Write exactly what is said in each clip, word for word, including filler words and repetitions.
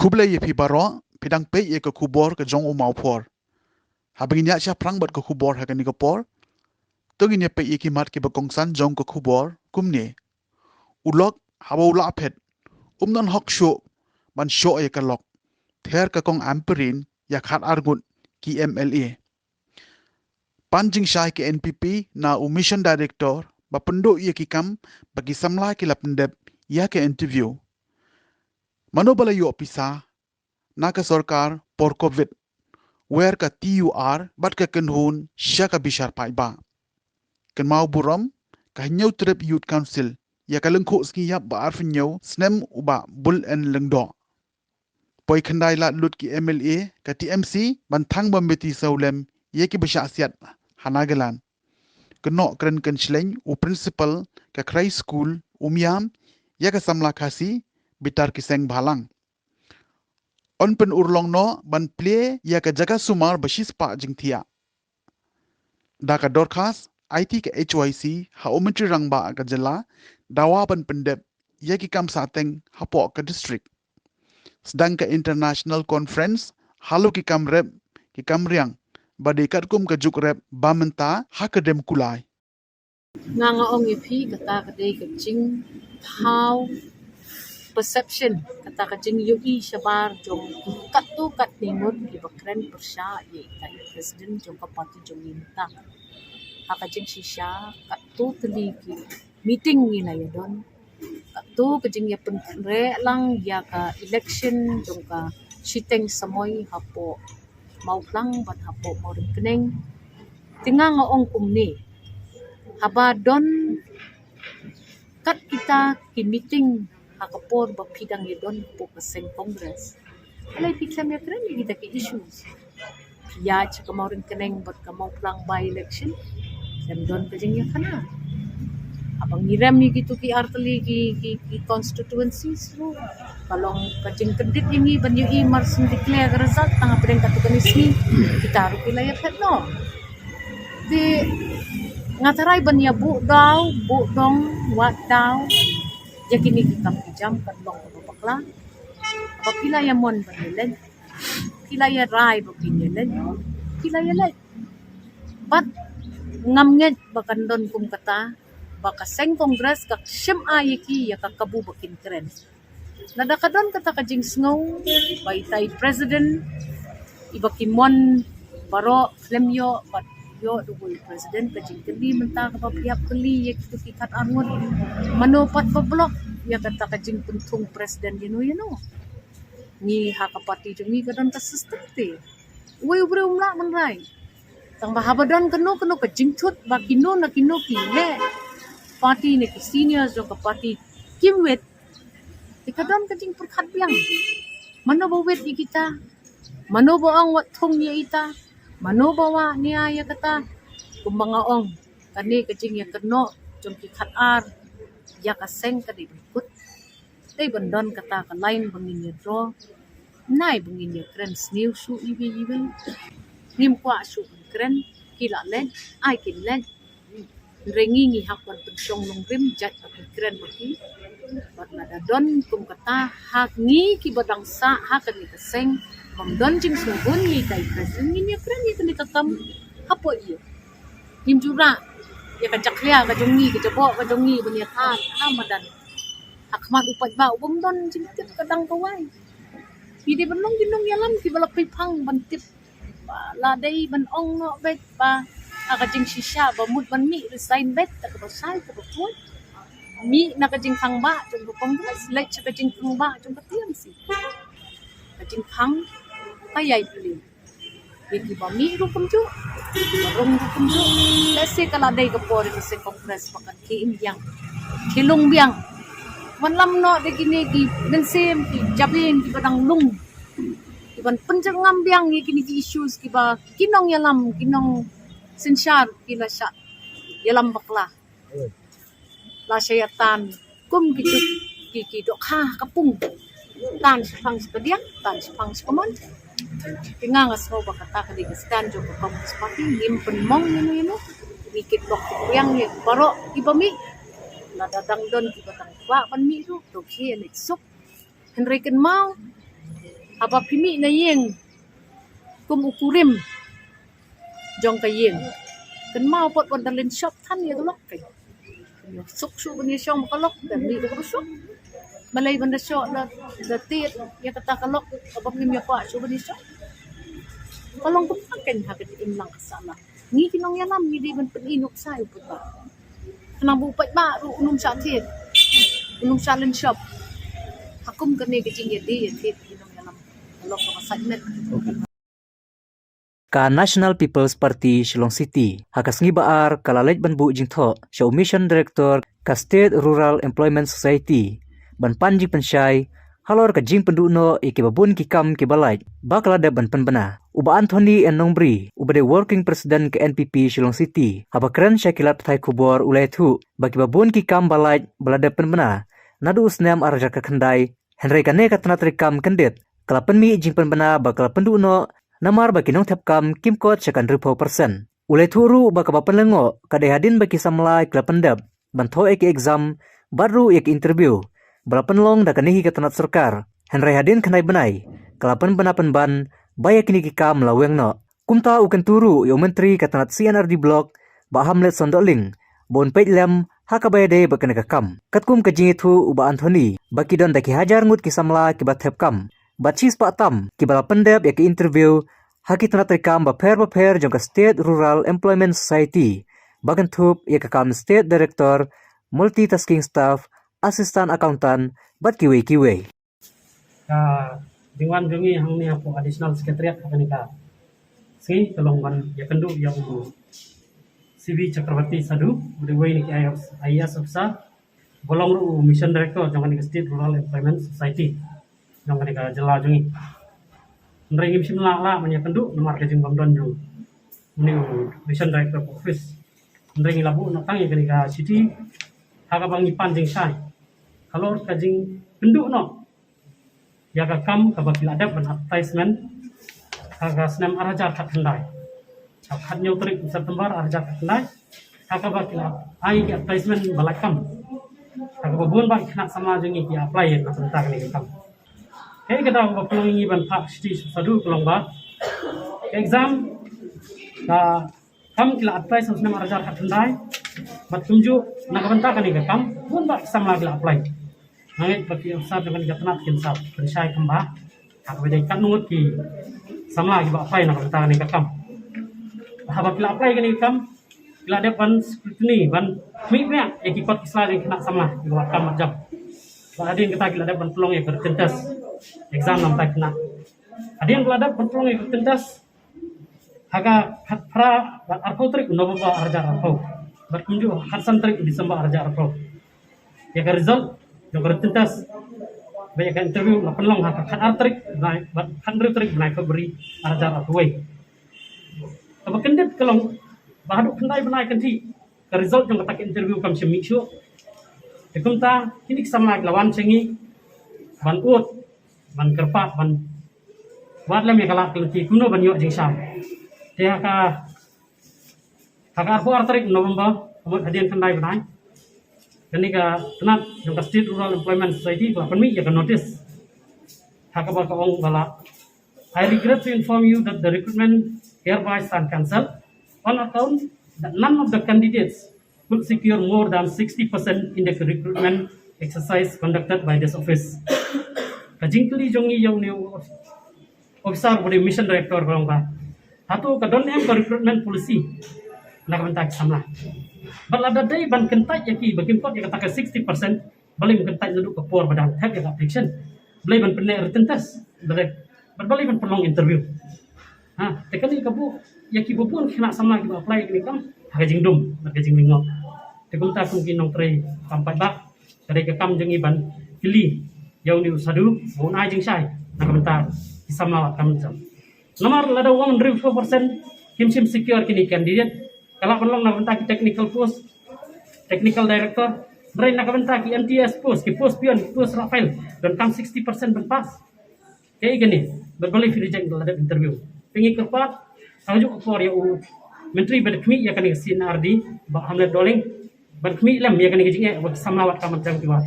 Khublei ïa phi baroh, phi dang peit ïa ka khubor ka jong u Mawphor. Haba ngin ïaid shaphrang bad ka khubor ha kane ka por, to ngin ïa peit ïa ki mat kiba kongsan jong ka khubor kumne. U lok haba u la phet, um don hok shuh ban shoh ïa ka lok. Ther ka kong Ampareen ïa khatar ngut ki M L A. Pan jingshai ka N P P na u Mission Director ba pynduh ïa ki kam ba ki samla ki la pyndep ïa ka interview. Mano ba la ïoh pisa na ka sorkar por Covid, wer ka T U R bad ka kynhun sha ka bishar paidbah. Kynmaw burom, ka Hynñiewtrep Youth Council ïa ka lyngkhuh sngi ïap ba arphew hynñiew snem u Bah Bull N Lyngdoh. Poi khyndai lad lut ki M L A ka T M C ban thang bam beti sawlem ïa kiba shah siat ha Nagaland. Kynnoh kren kynshleng u principal ka Christ School Umiam ïa ka samla Khasi Bitar Kiseng Bhalang. Yn pynurlong noh ban plie ïa ka jaka sumar ba shispah jingthiah. Da ka dorkhas, aiti ka H Y C ha u Myntri Rangbah ka jylla, dawa ban pyndep ïa ki kam sahteng hapoh ka district. Sdang ka international conference halor ki kam rep ki kam riang, ba dei katkum ka juk rep ba mynta ha ka dem kulai. Nga nga ong ïa phi kata ka dei ka jingthaw perception, kata ka jingïohi shabar jong ki katto katne ngut kiba kren pyrshah ïa ita i president jong ka party jong ngi mynta. Ha ka jingshisha katto tylli ki meeting ngi la ïa don, katto ka jingïapynreh lang ïa ka election jong ka shiteng samoi hapoh Mawphlang bad hapoh Mawryngkneng. Te nga nga ong kumne, haba don kat kita ki meeting ha ka por ba phi dang ïa don hapoh ka seng Congress, balei phi khlem ïa kren ïa kita ki issues? Phi ïaid sha ka Mawryngkneng bad ka Mawphlang by election, khlem don ka jingïakhana. Haba ngi rem ïa kito ki artylli ki, ki, ki constituencies ruh, ka long ka jingkyndit ïa ngi ban ïohi mar shu declare ka result, tang hapdeng katto katne sngi kita ruh ki la ïaphet noh. Te nga tharai ban ïa buh daw, buh dong, wad daw ïa kine ki kam ki jam kan long kaba bakla. Ba phi la ïa mon ban ïa leit, phi la ïa rai ba phin ïa leit, phi la ïa leit. Bad ngam ngeit ba kan don kum kata ba ka seng Congress ka shim ai ïa ki ïa ka kabu ba kin kren. Lada ka don kata ka jingsngew ba ita i president iba ki mon baroh khlem ïoh, bad ïoh da uwei u president, ka jingkylli mynta kaba phi hap kylli ïa kito ki khatar ngut, mano pat ba block ïa kata ka jingpynthung president ïano ïano? Ngi ha ka party jong ngi ka don ka system te. Uwei u briew um lah ban rai. Tang ba haba don kano kano ka jingthut ba kino na kino ki leh party ne ki senior jong ka party kim wit, te ka don ka jingpyrkhat biang. Mano ba wit ïa kita? Mano ba ong wat thung ïa ita? Mano ba wad nia ïa kata? Kumba nga ong, kane ka jingïakynnoh jong ki khatar ïa ka seng ka dei ba kut. Dei ban don kata ka line ba ngin ïa draw. Nai ba ngin ïa kren sniew shuh iwei iwei. Ngim kwah shuh ban kren, ki la leit, ai kin leit. Hynrei ngi ngi hap ban pynshong nongrim jait ba ki kren ba ki. Bad lada don kum kata ha ngi kiba dang sah ha kane ka seng, bym don jingsngewbha ïa ita i president, ngin ïa kren ïa kane ka kam hapoh ïing. Ngim ju rah ïa ka jakhlia ka jong ngi, ka jaboh ka jong ngi ban ïa than ha madan. Ha khmat u paidbah u bym don jingtip ka dang kawei. Ngi dei ban long ki nongïalam kiba la pyrshang ban tip. Ba la dei ban ong noh beit ba ha ka jingshisha ba mut ban mih resign beit da kaba shai kaba khuid. Mih na ka jingkhang ba jong ka Congress, leit sha ka jingkhang ba jong ka T M C. Ka jingkhang ka ïai plie. Ïa kiba mih ruh kumjuh, kiba rung ruh kumjuh. Lehse ka la dei ka por ïa ka seng Congress ba kan khie im biang, khie lung biang. Wan lam noh da kine ki mynsiem ki jabieng kiba dang lung, kiban pynjyrngam biang ïa kine ki issues kiba ki nongïalam, ki nongsynshar ki la shah ïalam bakla. La shah ïa tan kum ki jut ki, ki dohkha ka pung. Tan shiphang shipadiang, tan shiphang shipamon. Te nga nga sngew ba kata ka dei ka stand jong ka Congress Party, ngim pynmong ïano ïano. Ngi kit bok kit biang ïa baroh kiba mih. Lada dang don kiba dang kwah ban mih ruh, to khie leit suk. Hynrei kynmaw, Haba phi mih na ïing kum u kurim jong ka ïing, kynmaw pat ban da lynshop than ïa ka lok. Suk suk ban ïa shong ka lok, kan mih da ka suk. Balei ban da shoh da, da tied ïa kata ka lok, kaba phim ïa kwah suk ban ïa shong. Ka long kumta kan ha ka imlang ka sahlang. Ngi ki nongïalam ngi dei ban pyni nuksa ïa u paidbah. Khnang ba u paidbah ruh un ym shah thied, un ym shah lynshop ha kum kane ka jingïadei ïathied ki nongïalam. Ka long kaba sait met. Ka National People's Party Shillong City ha ka sngi ba ar ka la leit ban buh jingthoh sha u Mission Director ka State Rural Employment Society ban pan jingpynshai halor ka jingpynduh noh ïa kiba bun ki kam kiba lait ba ka la dep ban pynbna. U Bah Anthony N Nongbri, uba dei Working President ka N P P Shillong City, haba kren sha ki lad pathai khubor u la ïathuh ba kiba bun ki kam ba lait ba la dep pynbna naduh u snem ar hajar khatkhyndai, hynrei kane ka tnat treikam kyndit ka la pynmih jingpynbna ba ka la pynduh noh namar ba ki nongthep kam kim kot sha ka hynriewphew percent. U la ïathuh ruh ba kaba pynlyngngoh ka dei hadien ba ki samla ki la pyndep ban thoh ïa ki exam bad ruh ïa ki interview ba la pynlong da kane hi ka tnat sorkar, hynrei hadien khyndai bnai ka la pynbna pynban ba ïa kine ki kam la weng noh. Kumta u kyntu ruh ïa u Myntri ka tnat C and R D Block, Bah Hamletson Dohling, ba un peit lem ha kaba ïadei bad kane ka kam. Katkum ka jingïathuh u Bah Anthony ba ki don da ki hajar ngut ki samla kiba thep kam bad shispah tam kiba la pyndep ïa ka interview ha ki tnat treikam bapher bapher jong ka State Rural Employment Society, ba kynthup ïa ka kam State Director, Multitasking Staff, Assistant Accountant bad kiwei kiwei. Ka jingwan jong ngi hangne hapoh Additional Secretariat ha kane ka sngi ka long ban ïakynduh ïa u C V Chakravarti Sadhu, u dei uwei na ki I A S officer, ba long ruh u Mission Director jong kane ka State Rural Employment Society jong kane ka jylla jong ngi. Hynrei ngim shym lah lah ban ïakynduh namar ka jingbym don jong une u Mission Director ka office. Hynrei ngi la buh noh tang ïa kane ka shithi ha kaba ngi pan jingshai halor ka jingpynduh noh ïa ka kam kaba ki la dep ban advertisement ha ka snem ar hajar khatkhyndai. Ha ka khathynñiew tarik u September ar hajar khatkhyndai, ha kaba ki la ai ki advertisement ba lait kam, ha kaba bun bah ki khynnah samla jong ngi ki apply ïa ka bynta kane ka kam. Kaei kata kaba pynlong ïa ngi ban phah shithi sha u Sadhu ka long ba ka exam, ka kam ki la apply sha u snem ar hajar khatkhyndai, bad kumjuh na ka bynta kane ka kam bun bah ki samla ki la apply. Nga ngeit ba ki officer jong kane ka tnat kin sa pynshai kumba ha kaba dei katno ngut ki samla kiba apply na ka bynta kane ka kam. Haba ki la apply kane ka kam, ki la dep ban scrutiny, ban mih mih ïa ki kot ki sla jong ki khynnah samla kiba wad kam wad jam. Bad hadien kata ki la dep ban pynlong ïa ka written test exam na ka bynta ki khynnah. Hadien ba la dep ban pynlong ïa ka written test, ha ka khatphra bad arphew tarik u November ar hajar arphew, bad kumjuh ha ka khatsan tarik u December ar hajar arphew, ïa ka result jong ka written test bad ïa ka interview la pynlong ha ka khatar tarik bnai, bad khathynriew tarik bnai February ar hajar arphew wei. Kaba kyndit ka long ba haduh khyndai bnai kynthih ka result jong kata ka interview kam shym mih shuh. Te kumta kine ki samla ki la wan sha ngi ban ud, ban kyrpad, ban wad lem ïa ka lad ka lynti kumno ban ïoh jingshai. Te ha ka, ha ka arphew ar tarik November, ka mut hadien khyndai bnai, kane ka tnat jong ka State Rural Employment Society ka la pynmih ïa ka notice ha kaba ka ong ba la, "I regret to inform you that the recruitment hereby stand cancelled on account that none of the candidates could secure more than sixty percent in the recruitment exercise conducted by this office." Ka jingkylli jong ngi ïa une u officer ba dei Mission Director ka long ba, hato ka don em ka recruitment policy na ka bynta ki samla? Bad lada dei ban kyntait ïa ki ba kim kot ïa kata ka sixty percent, balei ban kyntait naduh ka por ba dang thep ïa ka application? Balei ban pynlong written test? Balei, bad balei ban pynlong interview? Ha, te kane ka buh ïa kiba bun ki khynnah samla kiba apply ïa kane ka kam ha ka jingdum bad ka jinglyngngoh. Te kumta kum ki nongtrei kam paidbah, ka dei ka kam jong ngi ban kylli ïa une u Sadhu ba un ai jingshai na ka bynta ki samla wad kam jam. Namar lada u ong hynriewphew percent kim shym secure kine candidate, ka lah ban long na ka bynta ki technical post, technical director, hynrei na ka bynta ki M T S post, ki post peon, ki post rah file, donkam sixty percent ban pass. Kaei kane, bad balei phi reject la dep interview? Te ngi kyrpad ha kajuh ka por ïa u Myntri ba dei khmih ïa kane ka C and R D, Bah Hamlet Dohling, ban khmih lem ïa kane ka jingeh ba ki samla wad kam wad jam ki wad.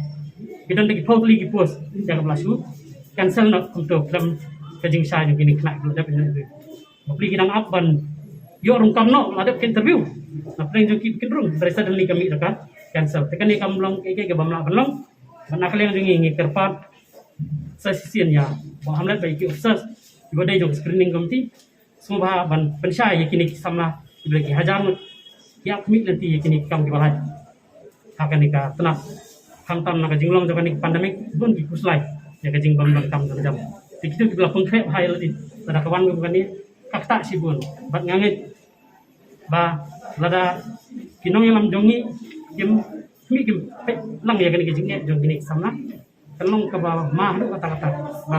Ki don da ki phew tylli ki post, ïa kaba la shu cancel noh kumto, khlem Ka jingshai jong kine ki khynnah ki la dep interview. Bapli ki dang ap ban ïoh rukom noh la dep ki interview. Na pdeng jong ki kin rung, hynrei suddenly ka mih da ka cancel. Te kane kam long kaei kaei kaba ym lah ban long. Bad na ka liang jong ngi ngi kyrpad sa shisien ïa Bah Hamlet bad ïa ki officers kiba dei jong screening committee, sngewbha ban pynshai ïa kine ki samla kiba dei ki hajar ngut, ki ap khmih lynti ïa kine ki kam kiba lait ha kane ka tnat. Khamtam na ka jinglong jong kane ka pandemic, bun ki khuslai ïa ka jingbym donkam jong jam. Te kito kiba la pynkhreh bha ïa lade, lada ka wan kum kane, ka ktah shibun. Bad nga ngeit ba lada ki nongïalam jong ngi kim, kim peit lang ïa kane ka jingeh jong kine ki samla, kan long kaba ma haduh katta katta. Ba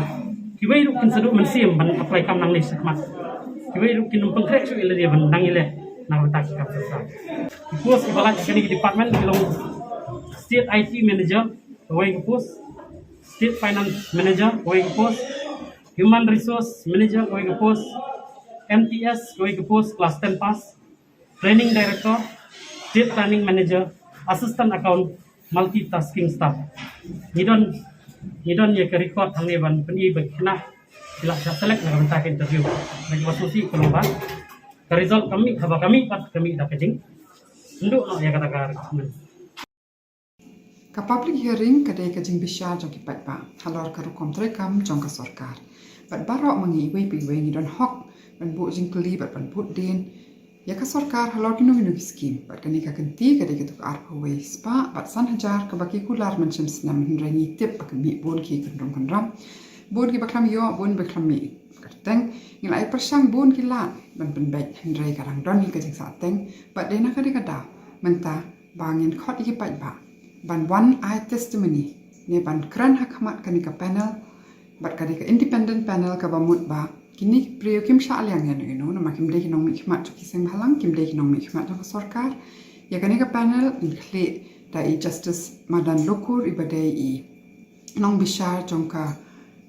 kiwei ruh kin sa duh mynsiem ban apply kam nangne shakhmat. Kiwei ruh kin ym pynkhreh shuh ïa lade ban dang ïaleh na ka bynta ki kam sorkar. Ki post kiba lait ha kane ka department ki long State I T Manager, kawei ka post, State Finance Manager, kawei ka post, Human Resource Manager, kawei ka post, M T S, kawei ka post, class ten pass, Planning Director, State Planning Manager, Assistant Account, Multitasking Staff. Ngi don, ngi don ïa ka record hangne ban pyni ba ki khynnah ki la shah select na ka bynta ka interview. Ngi ba sngewsih ka long ba ka result ka mih, haba ka mih pat ka mih da ka jingduh noh ïa kata ka recruitment. Ka public hearing ka dei ka jingbishar jong ki paidbah halor ka rukom treikam jong ka sorkar. Bad baroh ma ngi iwei pa iwei ngi don hok ban buh jingkylli bad ban buh dien ïa ka sorkar halor kino kino ki skim. Bad kane ka kynti ka dei katu ka arphew wei spah bad san hajar kaba ki kular mynshem snem, hynrei ngi tip ba ka mih bun ki kynrum kynram. Bun kiba khlem ïoh, bun ba khlem mih kyrteng. Ngi la ai pyrshang bun ki lad ban pynbeit, hynrei ka dang don hi ka jingsahteng. Bad dei na ka dei ka daw mynta ba ngin khot ïa ki paidbah ban wan ai testimony ne ban kren ha khmat kane ka panel. Bad ka dei ka independent panel kaba mut ba kine ki briew kim shah liang ïano ïano, namar kim dei ki nongmihkhmat jong ki seng bhalang, kim dei ki nongmihkhmat jong ka sorkar. Ïa kane ka panel yn khlieh da i Justice Madan Lokur, iba dei i nongbishar jong ka,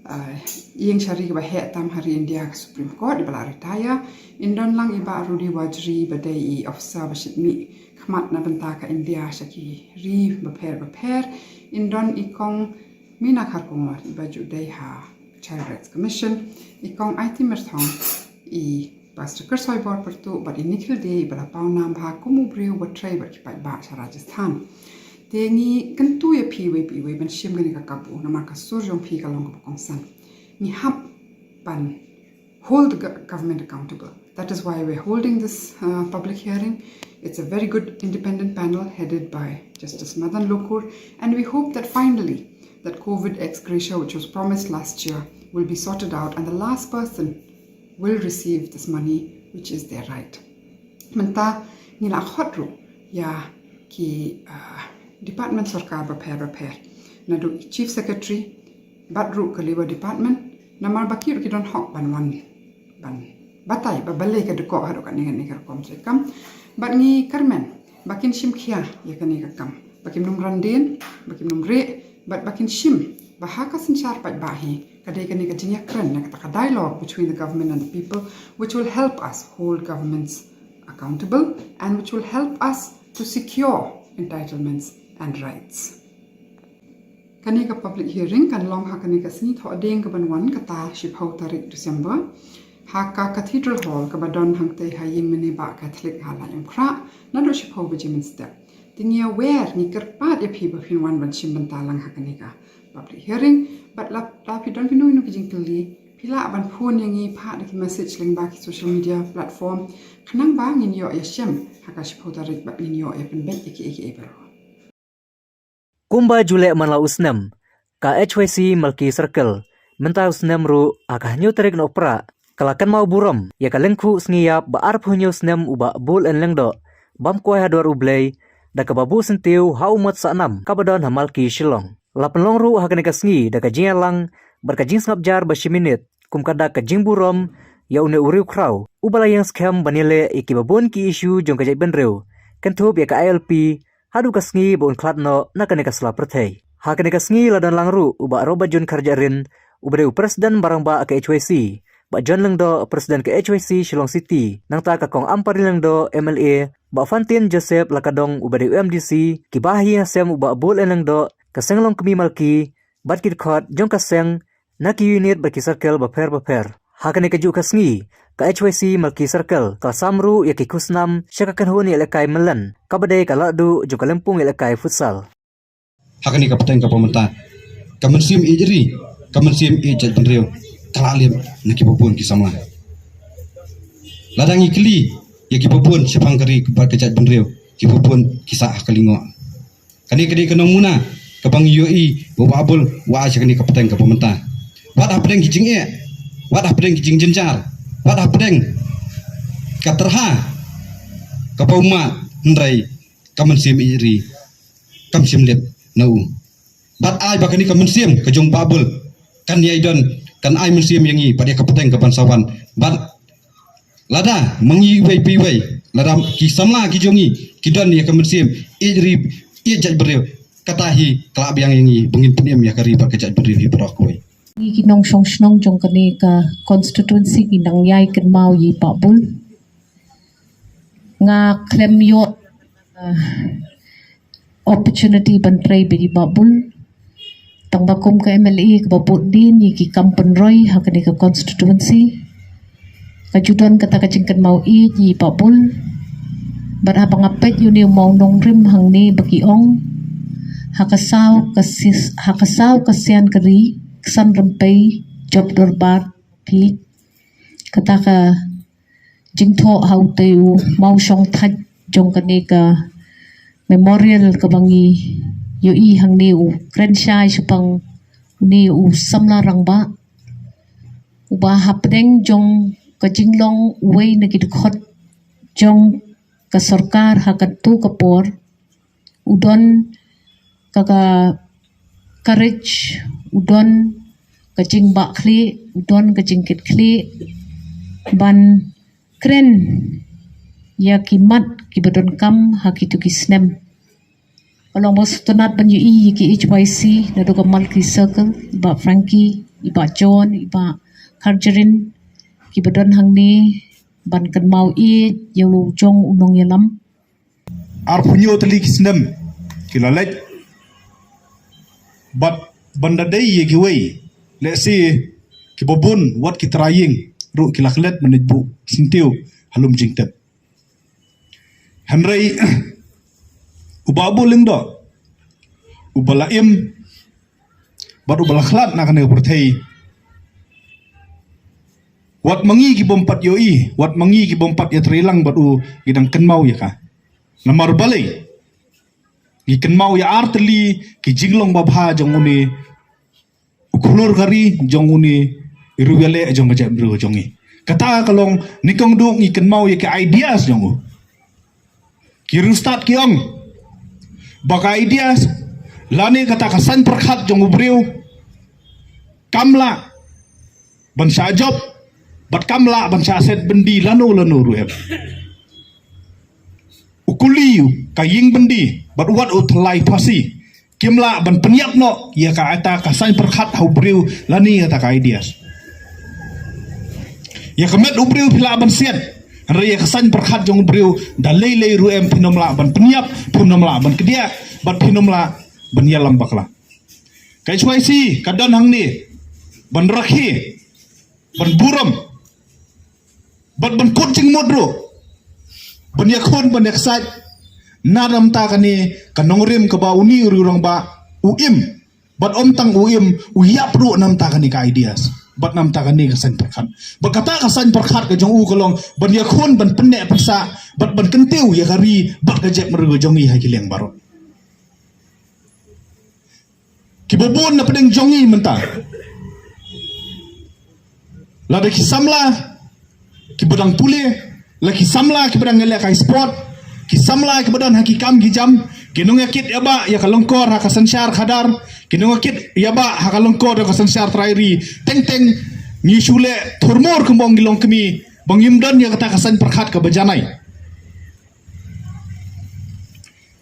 ah, ïing shari kaba heh tam ha ri India, ka Supreme Court, iba la retire. Yn don lang i Bah Rudy Wajri, iba dei i officer ba shit mih khmat na bynta ka India sha ki ri bapher bapher. Yn don i Kong Meena Kharkongor, iba ju dei ha Child Rights Commission, i Kong Aiti Myrthong, i Pastor Kyrsoibor Pyrtuh bad i Nikhil Dey, iba la paw nam bha kum u briew uba trei bad ki paidbah sha Rajasthan. Te ngi kyntu ïa phi iwei pa iwei ban shim kane ka kabu, namar ka sur jong phi ka long kaba kongsan. Ngi hap ban hold the go-, government accountable. That is why we're holding this, uh, public hearing. It's a very good independent panel headed by Justice Madan Lokur, and we hope that finally that COVID ex gratia, which was promised last year, will be sorted out, and the last person will receive this money, which is their right. Mynta ngi la khot ruh ïa ki, ah, department sorkar bapher bapher, naduh Chief Secretary bad ruh ka Labour Department, namar ba ki ruh ki don hok ban wan ban batai ba balei ka dkoh haduh katne katne ka rukom treikam. Bad ngi kyrmen ba kin shim khia ïa kane ka kam, ba kim nym randien, ba kim nym rieh, bad ba kin shim ba ha ka synshar paidbah hi ka dei kane ka jingïakren ne kata ka dialogue between the government and the people, which will help us hold governments accountable and which will help us to secure entitlements and rights. Kane ka public hearing kan long ha kane ka sngi Thohdieng kaban wan, kata shiphew tarik December, ha ka Cathedral Hall kaba don hangtei ha ïing mane Bah Catholic ha Laitumkhrah, naduh shiphew baje mynstep. Te ngi wer, ngi kyrpad ïa phi ba phin wan ban shim bynta lang ha kane ka public hearing, bad lada phi don kino kino ki jingkylli, phi lah ban phone ïa ngi, phah da ki message lyngba ki social media platform, khnang ba ngin ïoh ïashem ha ka shiphew tarik bad ngin ïoh ïapynbeit ïa kiei kiei baroh. Kumba ju leh man la u snem, ka H Y C Malki Circle mynta u snem ruh ha ka hynñiew tarik Nohprah ka la kynmaw burom ïa ka lyngkhuh sngi ïap ba arphew hynñiew snem u Bah Bull N. Lyngdoh bam kwai ha dwar U Blei da kaba buh syntiew ha u mot sahnam kaba don ha Malki Shillong. La pynlong ruh ha kane ka sngi da ka jingïalang bad ka jingsngap jar ba shi minit kum ka dak ka jingburom ïa une u riewkhraw uba la ïeng skhem ban ïaleh ïa kiba bun ki issue jong ka jaitbynriew, kynthup ïa ka I L P, haduh ka sngi ba un khlad noh na kane ka sla pyrthei. Ha kane ka sngi la don lang ruh u Bah Robertjune Kharjahrin, uba dei u President Barangbah ka H Y C, Bah John Lyngdoh, President ka H Y C Shillong City, nangta ka Kong Ampareen Lyngdoh, M L A, Bah Fantin Joseph Lakadong, uba dei u M D C, ki bahaïing hasem u Bah Bull N. Lyngdoh, ka Seng Longkmie Malki, bad ki dkhot jong ka seng, na ki unit bad ki circle bapher bapher. Ha kane ka juh ka sngi, ka H Y C Malki Circle ka sam ruh ïa ki khusnam sha ka kynhun ïalehkai Myllen, kaba dei ka lahduh jong ka lympung ïalehkai futsal. Ha kane ka pateng kaba mynta, ka mynsiem ïeit ri, ka mynsiem ïeit jaitbynriew ka la lip na kiba bun ki samla. Lada ngi kylli ïa kiba bun shaphang ka ri bad ka jaitbynriew, kiba bun ki sah ha ka lyngngoh. Kane ka dei ka nongmuna kaba ngi ïohi ba u Bah Bull u ai sha kane ka pateng kaba mynta. Wat hapdeng ki jingeh, wat hapdeng ki jingjynjar, wat hapdeng ka tyrha kaba u mad, hynrei ka mynsiem ïeit ri kam shym lip na u. Bad ai ba kane ka mynsiem ka jong u Bah Bull kan ïai don, kan ai mynsiem ïa ngi bad ïa ka pateng kaban sa wan. Bad lada ma ngi iwei pa iwei, lada ki samla ki jong ngi ki don ïa ka mynsiem ïeit ri, ïeit jaitbynriew, kata hi ka lah biang ïa ngi ba ngin pynim ïa ka ri bad ka jaitbynriew hi baroh kawei. Ngi ki nongshong shnong jong kane ka constituency ngi nang ïai kynmaw ïa i Bah Bull. Nga khlem ïoh, uh, opportunity ban trei bad i Bah Bull. Tang ba kum ka M L A kaba bud dien ïa ki kam pynroi ha kane ka constituency, ka ju don kata ka jingkynmaw ïeit ïa i Bah Bull. Bad haba nga peit ïa une u mawnongrim hangne ba ki ong, ha ka saw ka sis, ha ka saw ka sian ka ri, ka san rympei jop dorbar phi. Kata ka jingthoh ha utei u mawshong thait jong kane ka memorial kaba ngi ïohi hangne, u kren shai shaphang une u samla rangbah uba hapdeng jong ka jinglong uwei na ki dkhot jong ka sorkar ha katto ka por, u don ka, ka courage, u don ka jingbahkhlieh, u don ka jingkitkhlieh ban kren ïa ki mat kiba donkam ha kito ki snem. Ka long ba sngewtynnat ban ïohi ïa ki H Y C naduh ka Malki Circle, i Bah Frankie, i Bah John, i Bah Karjarin, kiba don hangne ban kynmaw ïeit ïa u jong u nongïalam. Arphew hynñiew tylli ki snem ki la leit. Bad ban da dei ïa kiwei, lehse kiba bun wat ki trai ïing ruh ki la klet mynta buh syntiew ha lum jingtep. Hynrei u Bah Bull Lyngdoh, uba la im bad uba la khlad na kane ka pyrthei, wat ma ngi ki bym pat ïohi, wat ma ngi ki bym pat ïatreilang bad u, ngi dang kynmaw ïa ka. Namar balei? Ngi kynmaw ïa ar tylli ki jinglong babha jong une u khlur ka ri, jong une u riewïaleh jong ka jaitbynriew jong ngi. Kata ka long, nyngkong duh ngi kynmaw ïa ki ideas jong u. Ki riewstad ki ong ba ka ideas lane kata ka saiñ pyrkhat jong u briew kam lah ban shah jop bad kam lah ban shah set byndi lano lano ruh em. U kuli, ka ïing byndi bad wat u tyllai phasi kim lah ban pynïap noh ïa kata ka saiñ pyrkhat ha u briew lane ïa kata ka ideas. Ïa ka met u briew phi lah ban siat, hynrei ïa ka saiñ pyrkhat jong u briew da lei lei ruh em phim lah ban pynïap, phim lah ban kdiah bad phim lah ban ïalam bakla. Ka H Y C ka don hangne ban rakhe, ban burom bad ban kut jingmut ruh, ban ïakhun ban ïaksaid na namar kane ka nongrim kaba une u rangbah u im. Bad ym tang u im, u ïap ruh namar kane ka ideas bad namar kane ka saiñ pyrkhat. Bad kata ka saiñ pyrkhat ka jong u ka long ban ïakhun, ban pynneh pynsah bad ban kyntiew ïa ka ri bad ka jaitbynriew jong ngi ha ki liang baroh. Kiba bun na pdeng jong ngi mynta, lada ki samla kiba dang pule, la ki samla kiba dang ïalehkai sport, ki samla kiba don ha ki kam ki jam, ki nongïakit ïabah ïa ka lyngkor ha ka synshar khadar, ki nongïakit ïabah ha ka lyngkor ha ka synshar trai ri, teng teng ngi shu leh thurmur kumba ngi long kmie ba ngim don ïa kata ka saiñ pyrkhat kaba janai.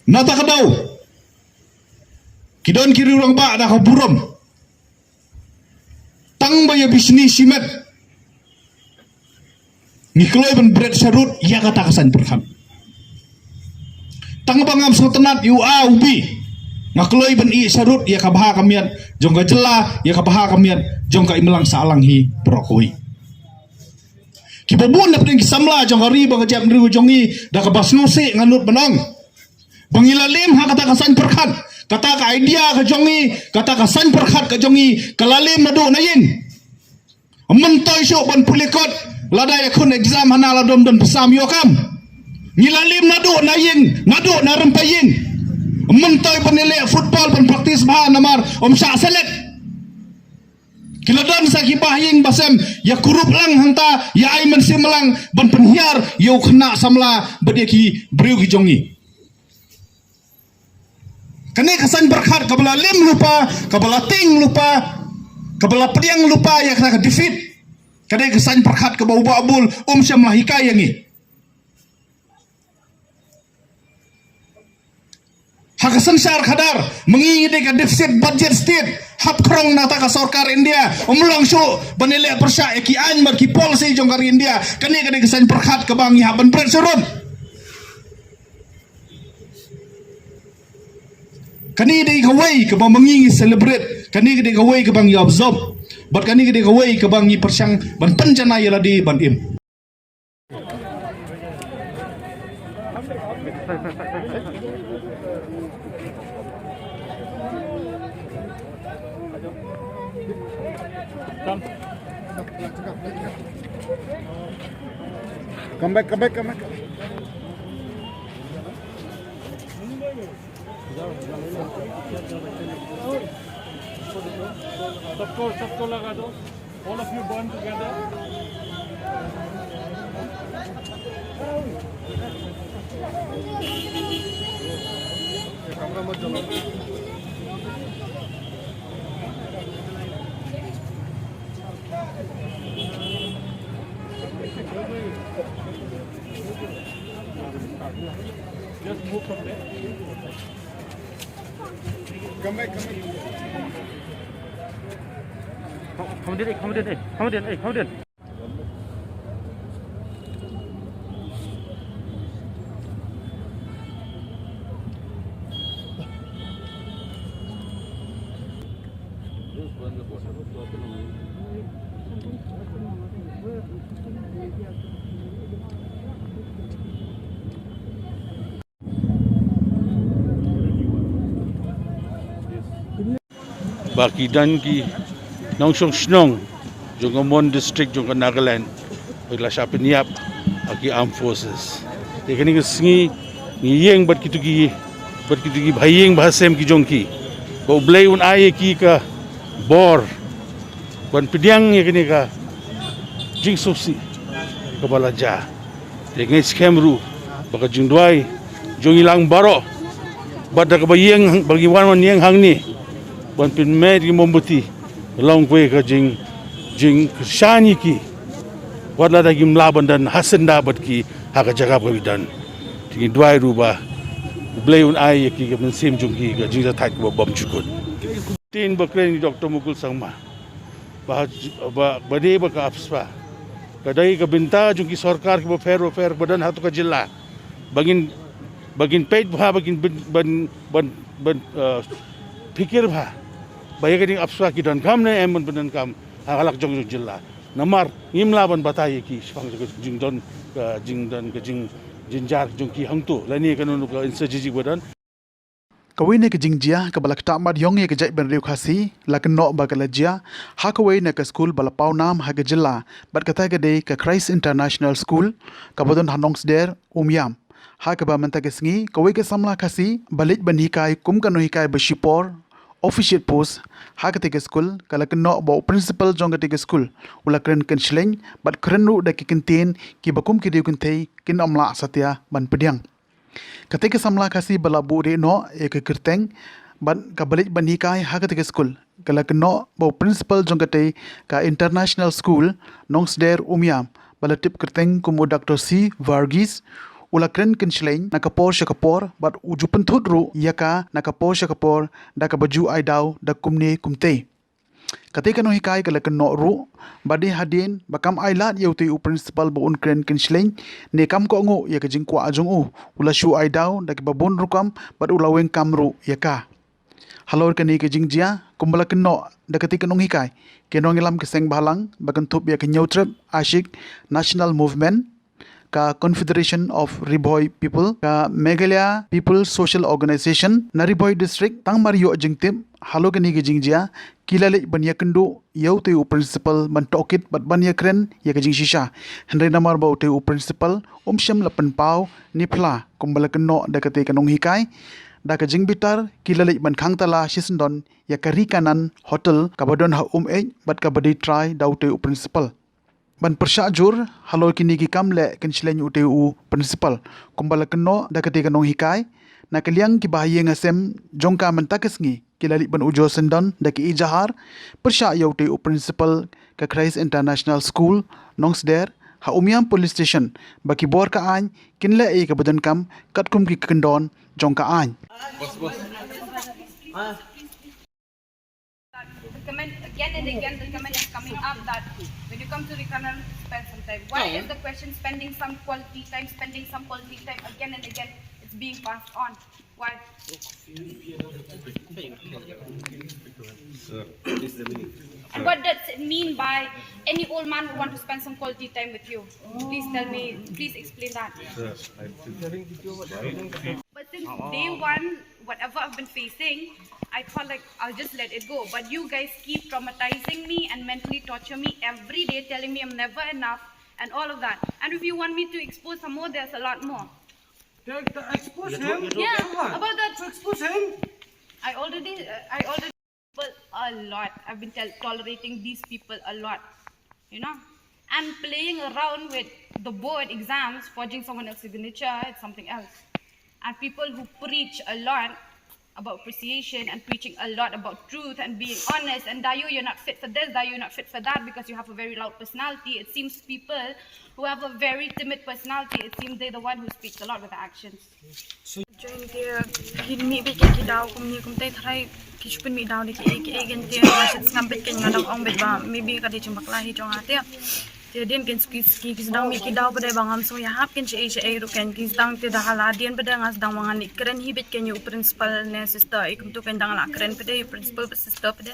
Na kata ka daw ki don ki rangbah da ka burom. Tang ba ïa bishni shimet ngi kloi ban bret sharud ïa kata ka saiñ pyrkhat. Tang ba ngam sngewtynnat ïa u A u B, Nga kloi ban ïeh sharud ïa ka bha ka miat jong ka jylla, ïa ka bha ka miat jong ka imlang sahlang hi baroh kawei. Kiba bun na pdeng ki samla jong ka ri bad ka jaitbynriew jong ngi, da kaba sngewsih nga nud ban ong ba ngi la lem ha kata ka saiñ pyrkhat, kata ka idea ka jong ngi, kata ka saiñ pyrkhat ka jong ngi ka la lem naduh na ïing. Ym myntoi shuh ban pule kot lada ïakhun exam hana la dom don pisa ym ïoh kam. Ngi la lem naduh na ïing, naduh na rympei ïing. Ym myntoi ban ïaleh football ban practice bha namar ym shah select. Ki la don sa ki bah ïing bah sem ïa kurup lang hangta, ïa ai mynsiem lang ban pynhiar ïa u khynnah samla bad ïa ki briew ki jong ngi. Kane ka saiñ pyrkhat kaba la lem lypa, kaba la tieng lypa, kaba la pdiang lypa ïa kata ka defeat. Kane ka saiñ pyrkhat kaba u Bah Bull um shym la hikai ïa ngi. Ha ka synshar khadar, ma ngi ngi dei ka deficit budget state, hap khrong na kata ka sorkar India, ym long shuh ban ïaleh pyrshah ïa ki aiñ bad ki policy jong ka ri India. Kane ka dei ka saiñ pyrkhat kaba ngi hap ban bret sharud. Kane ka dei kawei kaba ma ngi ngi celebrate, kane ka dei kawei kaba ngi observe, bad kane ka dei kawei kaba ngi pyrshang ban pynjanai ïa lade ban im. Come back, come back, come back. सबको, सबको लगा दो। All of you burn together. ये कमरा मत जलाओ। Just move from there. Come back, come back. Come, come in, come in, come in, come in. Ba ki don ki nongshong shnong jong ka Mon District jong ka Nagaland ba ki la shah pynïap ha ki armed forces. Te kane ka sngi ngi ïeng bad kito ki, bad kito ki bha ïing bha sem ki jong ki, ba U Blei un ai ïa ki ka bor ban pdiang ïa kane ka jingsngewsih kaba la jia. Te nga ngeit skhem ruh ba ka jingduwai jong ngi lang baroh, bad da kaba ïeng hang, ba ngi wan wan ïeng hangne ban pynmih ki mombati, long kawei ka jing, jingkyrshan ïa ki, wat lada kim lah ban don hasynda bad ki ha ka jaka ba ki don. Te ngi duwai ruh ba U Blei un ai ïa ki ka mynsiem jong ki ka jingjahthait kaba bymjukut. Tin ba kren i Doktor Mukul Sangma ba, ba, ba dei ba ka AFSPA ka dei ka bynta jong ki sorkar kiba pher ba pher ba don ha tu ka jylla, ba ngin, ba ngin peit bha, ba ngin ban, ban, ban, ban, eh, phikir bha ba ïa kane ka AFSPA ki donkam ne em ban, ban donkam ha ka lad jong, jong jylla. Namar ngim lah ban batai ïa ki shaphang jong ka jingdon, ka jingdon, ka jing, jynjar jong ki hangto lane kano kano ka insurgency ba don. Kawei na ka jingjia kaba la ktah mat ïong ïa ka jaitbynriew Khasi la kynnoh ba ka la jia ha kawei na ka skul ba la paw nam ha ka jylla, bad kata ka dei ka Christ International School kaba don ha Nongsder, Umiam, ha kaba mynta ka sngi kawei ka samla Khasi ba leit ban hikai kum ka nonghikai ba shipor, officiate post, ha katei ka skul ka la kynnoh ba u principal jong katei ka skul u la kren kynshleng bad kren ruh da ki kyntien kiba kum ki dei kynthei kin ym lah satia ban pdiang. Katei ka samla Khasi ba la buh rieh noh ïa ka kyrteng bad kaba leit ban hikai ha katei ka skul ka la kynnoh ba u principal jong katei ka International School Nongsder, Umiam, ba la tip kyrteng kum u Doctor C Varghese u la kren kynshleng na ka por sha ka por bad u ju pynthut ruh ïa ka na ka por sha ka por da kaba ju ai daw da kumne kumtei. Katei ka nonghikai ka la kynnoh ruh ba dei hadien ba kam ailad ïa utei u principal ba un kren kynshleng ne kam kohnguh ïa ka jingkwah jong u, u la shu ai daw da kiba bun rukom bad u la weng kam ruh ïa ka. Halor kane ka jingjia, kumba la kynnoh da katei ka nonghikai, ki nongïalam ka seng bhalang ba kynthup ïa ka Hynñiewtrep Ashi National Movement, ka Confederation of Ri Bhoi People, ka Meghalaya People Social Organization na Ri Bhoi District, tang mar ïoh jingtip halor kane ka jingjia, ki la leit ban ïakynduh ïa utei u principal ban tohkit bad ban ïakren ïa ka jingshisha. Hynrei namar ba utei u principal um shym la pynpaw ne phla kumba la kynnoh da katei ka nonghikai, da ka jingbitar ki la leit ban khang tala shisyndon ïa ka Ri Kanan Hotel kaba don ha Umeit bad kaba dei trai da utei u principal. Ban pyrshah jur halor kine ki kam leh kynshlei utei u principal, kumba la kynnoh da katei ka nonghikai, na ka liang kiba ha ïing ha sem jong ka mynta ka sngi ki la leit ban ujor syndon da ki ejahar pyrshah ïa utei u principal ka Christ International School, Nongsder, ha Umiam Police Station, ba ki bor ka aiñ kin leh ïa kaba donkam katkum ki kyndon jong ka aiñ. The comment again and again, the comment is coming up that when you come to Ri Kanan, spend some time. Why is the question spending some quality time, spending some quality time again and again? It's being passed on. Why? What does it mean by any old man who want to spend some quality time with you? Please tell me, please explain that. But since day one, whatever I've been facing, I thought like I'll just let it go. But you guys keep traumatizing me and mentally torture me every day, telling me I'm never enough and all of that. And if you want me to expose some more, there's a lot more. Expose him. Yeah, about that. To expose him. I already, uh, I already people a lot. I've been tel- tolerating these people a lot, you know. And playing around with the board exams, forging someone else's signature, it's something else. And people who preach a lot about appreciation and preaching a lot about truth and being honest, and Dayu, you're not fit for this, Dayu, you're not fit for that because you have a very loud personality. It seems people who have a very timid personality, it seems they're the one who speaks a lot with their actions. Join te hin mi bit ki daw kum ni kum te thrai ki chupin mi daw ni ki ki gen te ma shit sngam bit ken ngadang ong bit ba maybe ka de chim bakla hi jong ate. Te din ken ski ski ki sdang mi ki daw bade ba ngam so ya hap ken che che ru ken ki sdang te da hala din bade ngas dang wangan ni kren hi bit ken yu principal ne sister e kum tu ken dang la kren bade yu principal sister bade.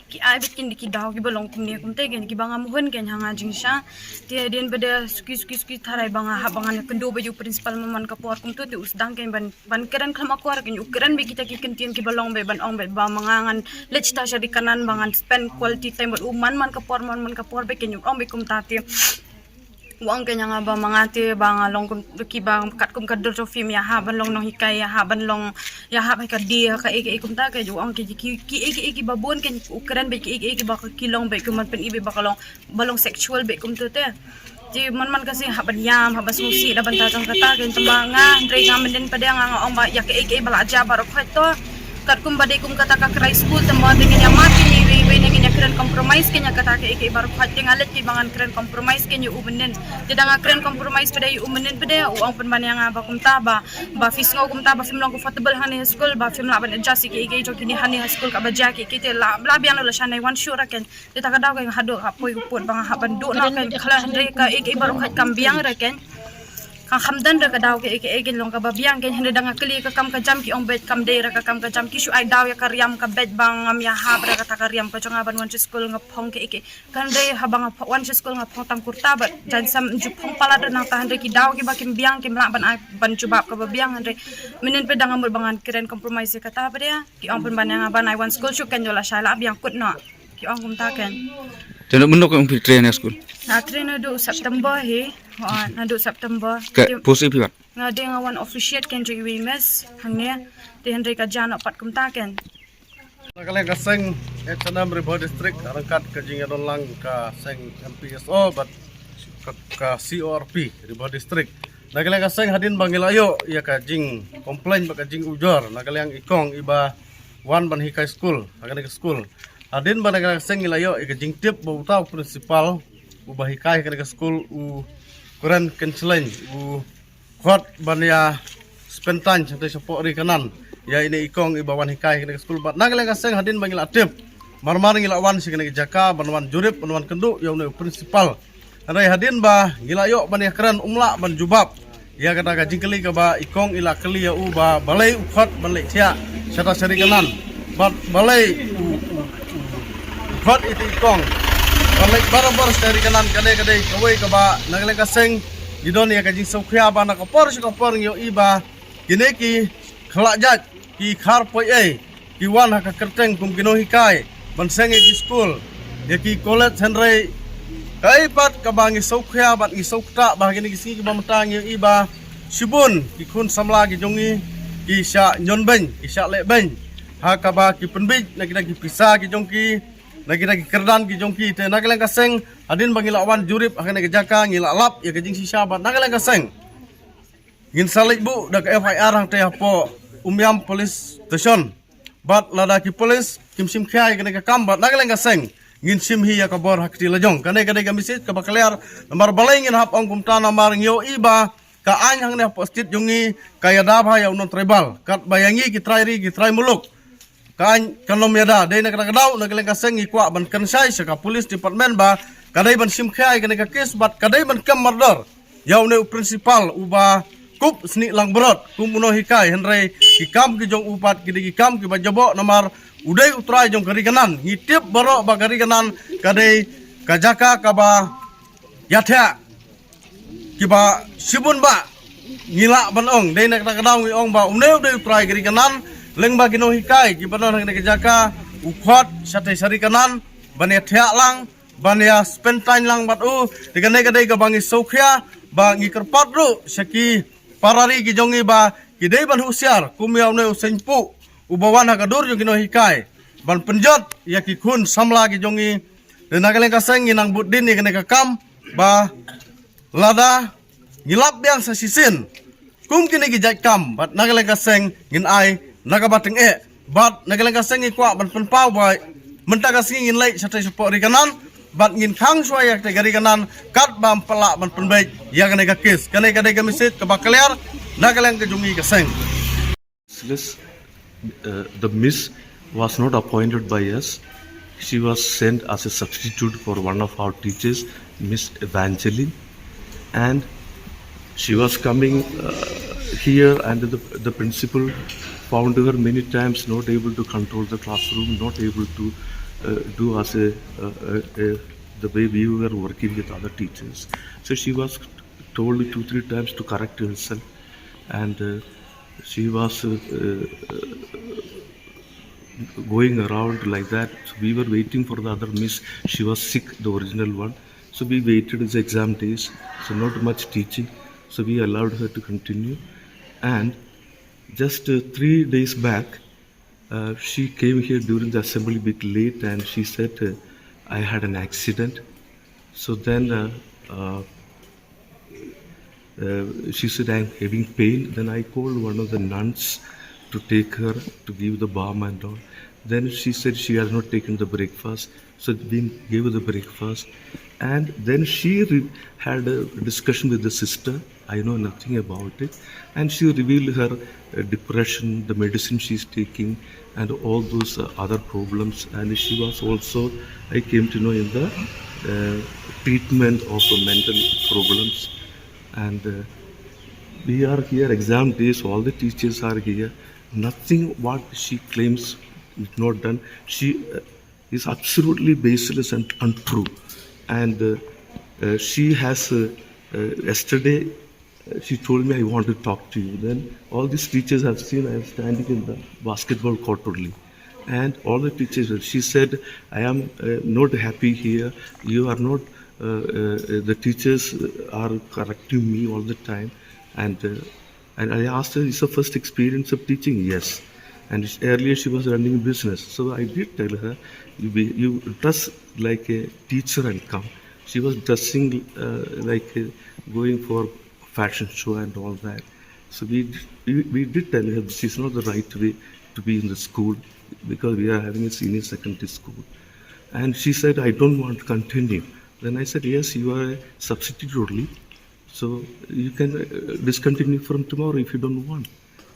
Ki ai bit kin ki daw ki ba long kum ni kum te ken ki ba ngam hun ken hanga jingsha. Te din bade ski ski ski tharai ba nga hap ba nga ne kendo ba yu principal man man ka por kum tu te u sdang ken ban ban kren kham akor ken u kren bit kita ki ken tien ki ba long be ban ong be ba ma nga ngan lech ta sha Ri Kanan ba ngan spend quality time bad u man man ka por man man ka por be ken u ong be kum ta te. Wang ke nyanga ba manga te ba nga long kum ki ba kat kum ka dur to film ya ha ban long nong hikai ya ha ban long ya ha ka di ka ek ek kum ta ke ju ong ke ki ki ek ek ba bun ke u kren be ki ek ek ba ki long be kum man pen ibe ba ka long ba long sexual be kum tu te. Ti man man ka si ha ban yam ha ban sngewsih da ban ta jong kata ke tamba nga hynrei nga mendin pade nga nga ong ba ya ke ek ek ba la ja ba rok to. Kat kum ba de kum kata ka krai school tamba de ngin ya mat ni we we ne ngin ya kren compromise ke nya kata ke ek ek ba rok te nga let ki ba ngan kren compromise ke nyu u mendin. Ti da nga kren compromise pade u mendin pade u ong pen ban ya nga ba kumta ba ba fis ngau kumta ba film long comfortable ha ni school ba film la ban adjust ke ek ek jong kini ha ni school ka ba ja ke ki te la la biang la shanai wan shu ra ken. Te ta ka daw ka hadok ha poi u put ba nga ha ban duk na ka khala hynrei ka ek ek ba rok kam biang ra ken. Ka kham dan ra ka daw ka ek ek long ka ba biang ken hynrei da nga kli ka kam ka jam ki ong bet kam dei ra ka kam ka jam ki shu ai daw ya ka riam ka bet ba ngam ya ha bra ka ta ka riam ka jong nga ban wan school nga phong ka ek ek. Kan dei ha ba nga wan school nga phong tang kurta ba jan sam ju phong palat ra nang ta hynrei ki daw ki ba kim biang kim lah ban ai ban jubab ka ba biang hynrei. Menen pe da nga mut ba ngan kren compromise ka ta ba dei ki ong pen ban ya nga ban ai wan school shu ken jo la shai la biang kut no. Ki ong kumta ken. Te no menok ong phi train ya school. Na train naduh September hi. Ha naduh September. Ke post ipi wat. Nga dei nga wan officiate ken jong iwi mes hangne. Te hynrei ka jan pat kumta ken. Na ka liang ka seng H and M Ri Bhoi District ryngkat ka jingïadon lang ka seng M P S O bad ka, ka C O R P Ri Bhoi District. Na ka liang ka seng hadien ba ngi la ïoh ïa ka jing complain bad ka jing ujor na ka liang i kong iba wan ban hikai skul ha kane ka skul. Hadien ba na ka seng ngi la ïoh ïa ka jingtip ba uta u principal uba hikai ha kane ka skul u kren kynsleng u khot ban ïa spend time sha te shapoh ri kanan ïa ine i kong iba wan hikai ha kane ka skul bad na ka liang ka seng hadien ba ngi la tip mar mar ngi la wan sha kane ka jaka ban wan jurip ban wan kynduh ïa une u principal. Hynrei hadien ba ngi la ïoh ban ïakren um lah ban jubab ïa kata ka jingkylli kaba i kong i la kylli ïa u ba balei u khot ban leh thiah shata shari kanan. Bad balei u, u, u, u khot iti i kong. Balei barabor sha ri kanan, kane ka dei kawei kaba na ka liang ka seng ngi don ïa ka jingsngewkhia ba na ka por sha ka por ngi ïohi ba kine ki khlak jait, ki khar poi ei, ki wan ha ka kyrteng kum ki nonghikai ban seng ïa ki skul, ïa ki college, hynrei kaei pat kaba ngi sngewkhia bad ngi sngewkta ba kine ki sngi kiba mynta ngi ïohi ba shibun ki khun samla ki jong ngi ki shah ñion beiñ, ki shah leh beiñ ha kaba ki pynbeit na kita ki pisa ki jong ki, na kita ki kyrdan ki jong ki. Te na ka liang ka seng, hadien ba ngi la wan jurip ha kane ka jaka, ngi la lap ïa ka jingshisha bad na ka liang ka seng ngin sa leit buh da ka F I R hangtei hapoh Umiam Police Station. Bad lada ki police kim shim khia ïa kane ka kam, bad na ka liang ka seng ngin shim hi ïa ka bor ha kti lajong. Kane ka dei ka message kaba clear. Namar balei ngin hap ong kumta, namar ngi ïohi ba ka aiñ hangne hapoh state jong ngi ka ïada bha ïa u non-tribal, katba ïa ngi ki trai ri, ki trai muluk, ka aiñ kan ym ïada. Dei na kata ka daw, na ka liang ka seng ngi kwah ban kynshai sha ka police department ba ka dei ban shim khia ïa kane ka case bad ka dei ban kem mardor ïa une u principal uba kup snieh langbrot kum u nonghikai, hynrei ki kam ki jong u pat ki dei ki kam kiba jaboh, namar u dei u trai jong ka ri kanan. Ngi tip baroh ba ka ri kanan ka dei ka jaka kaba ïathiah kiba shibun ba ngi lah ban ong. Dei na kata ka daw ngi ong ba une u dei u trai ka ri kanan, lyngba ki nonghikai kiba don ha kane ka jaka, u khot shatei sha ri kanan ban ïathiah lang, ban ïa spend time lang bad u. Te kane ka dei kaba ngi sngewkhia, ba ngi kyrpad ruh sha ki para ri ki jong ngi ba ki dei ban husiar kum ïa une u seng puh uba wan ha ka dur jong ki nonghikai ban pynjot ïa ki khun samla ki jong ngi. Te na ka liang ka seng ngi nang bud dien ïa kane ka kam ba lada ngi lap biang sa shisien kum kine ki jait kam, bad na ka liang ka seng ngin ai na kaba tyngeh. Bad na ka liang ka seng ngi kwah ban pynpaw ba mynta ka sngi ngin leit shatei shapoh ri kanan bad ngin khang shuwa ïa katei ka ri kanan katba ym pat lah ban pynbeit ïa kane ka case. Kane ka dei ka message kaba clear na ka liang ka jong ngi ka seng. Useless. Uh, the miss was not appointed by us. She was sent as a substitute for one of our teachers, Miss Evangeline. And she was coming uh, here, and the, the principal found her many times not able to control the classroom, not able to uh, do as a, uh, a, a the way we were working with other teachers. So she was told two, three times to correct herself, and uh, she was uh, uh, going around like that. So we were waiting for the other miss. She was sick, the original one. So we waited the exam days. So not much teaching. So we allowed her to continue. And just uh, three days back, uh, she came here during the assembly bit late and she said, uh, I had an accident. So then uh, uh, uh, she said, I'm having pain. Then I called one of the nuns to take her to give the balm and all. Then she said she has not taken the breakfast. So we gave her the breakfast. And then she re- had a discussion with the sister. I know nothing about it. And she revealed her uh, depression, the medicine she's taking, and all those uh, other problems. And she was also, I came to know, in the uh, treatment of uh, mental problems. And uh, we are here, exam days, all the teachers are here. Nothing what she claims is not done. She uh, is absolutely baseless and untrue. And uh, uh, she has, uh, uh, yesterday, uh, she told me, I want to talk to you. Then all these teachers have seen I am standing in the basketball court only. And all the teachers, she said, I am uh, not happy here. You are not, uh, uh, the teachers are correcting me all the time. And uh, and I asked her, is the first experience of teaching? Yes. And earlier she was running a business. So I did tell her, you, be, you dress like a teacher and come. She was dressing uh, like uh, going for fashion show and all that. So we, we, we did tell her this is not the right way to be in the school because we are having a senior secondary school. And she said, I don't want to continue. Then I said, yes, you are a substitute only. So you can uh, discontinue from tomorrow if you don't want.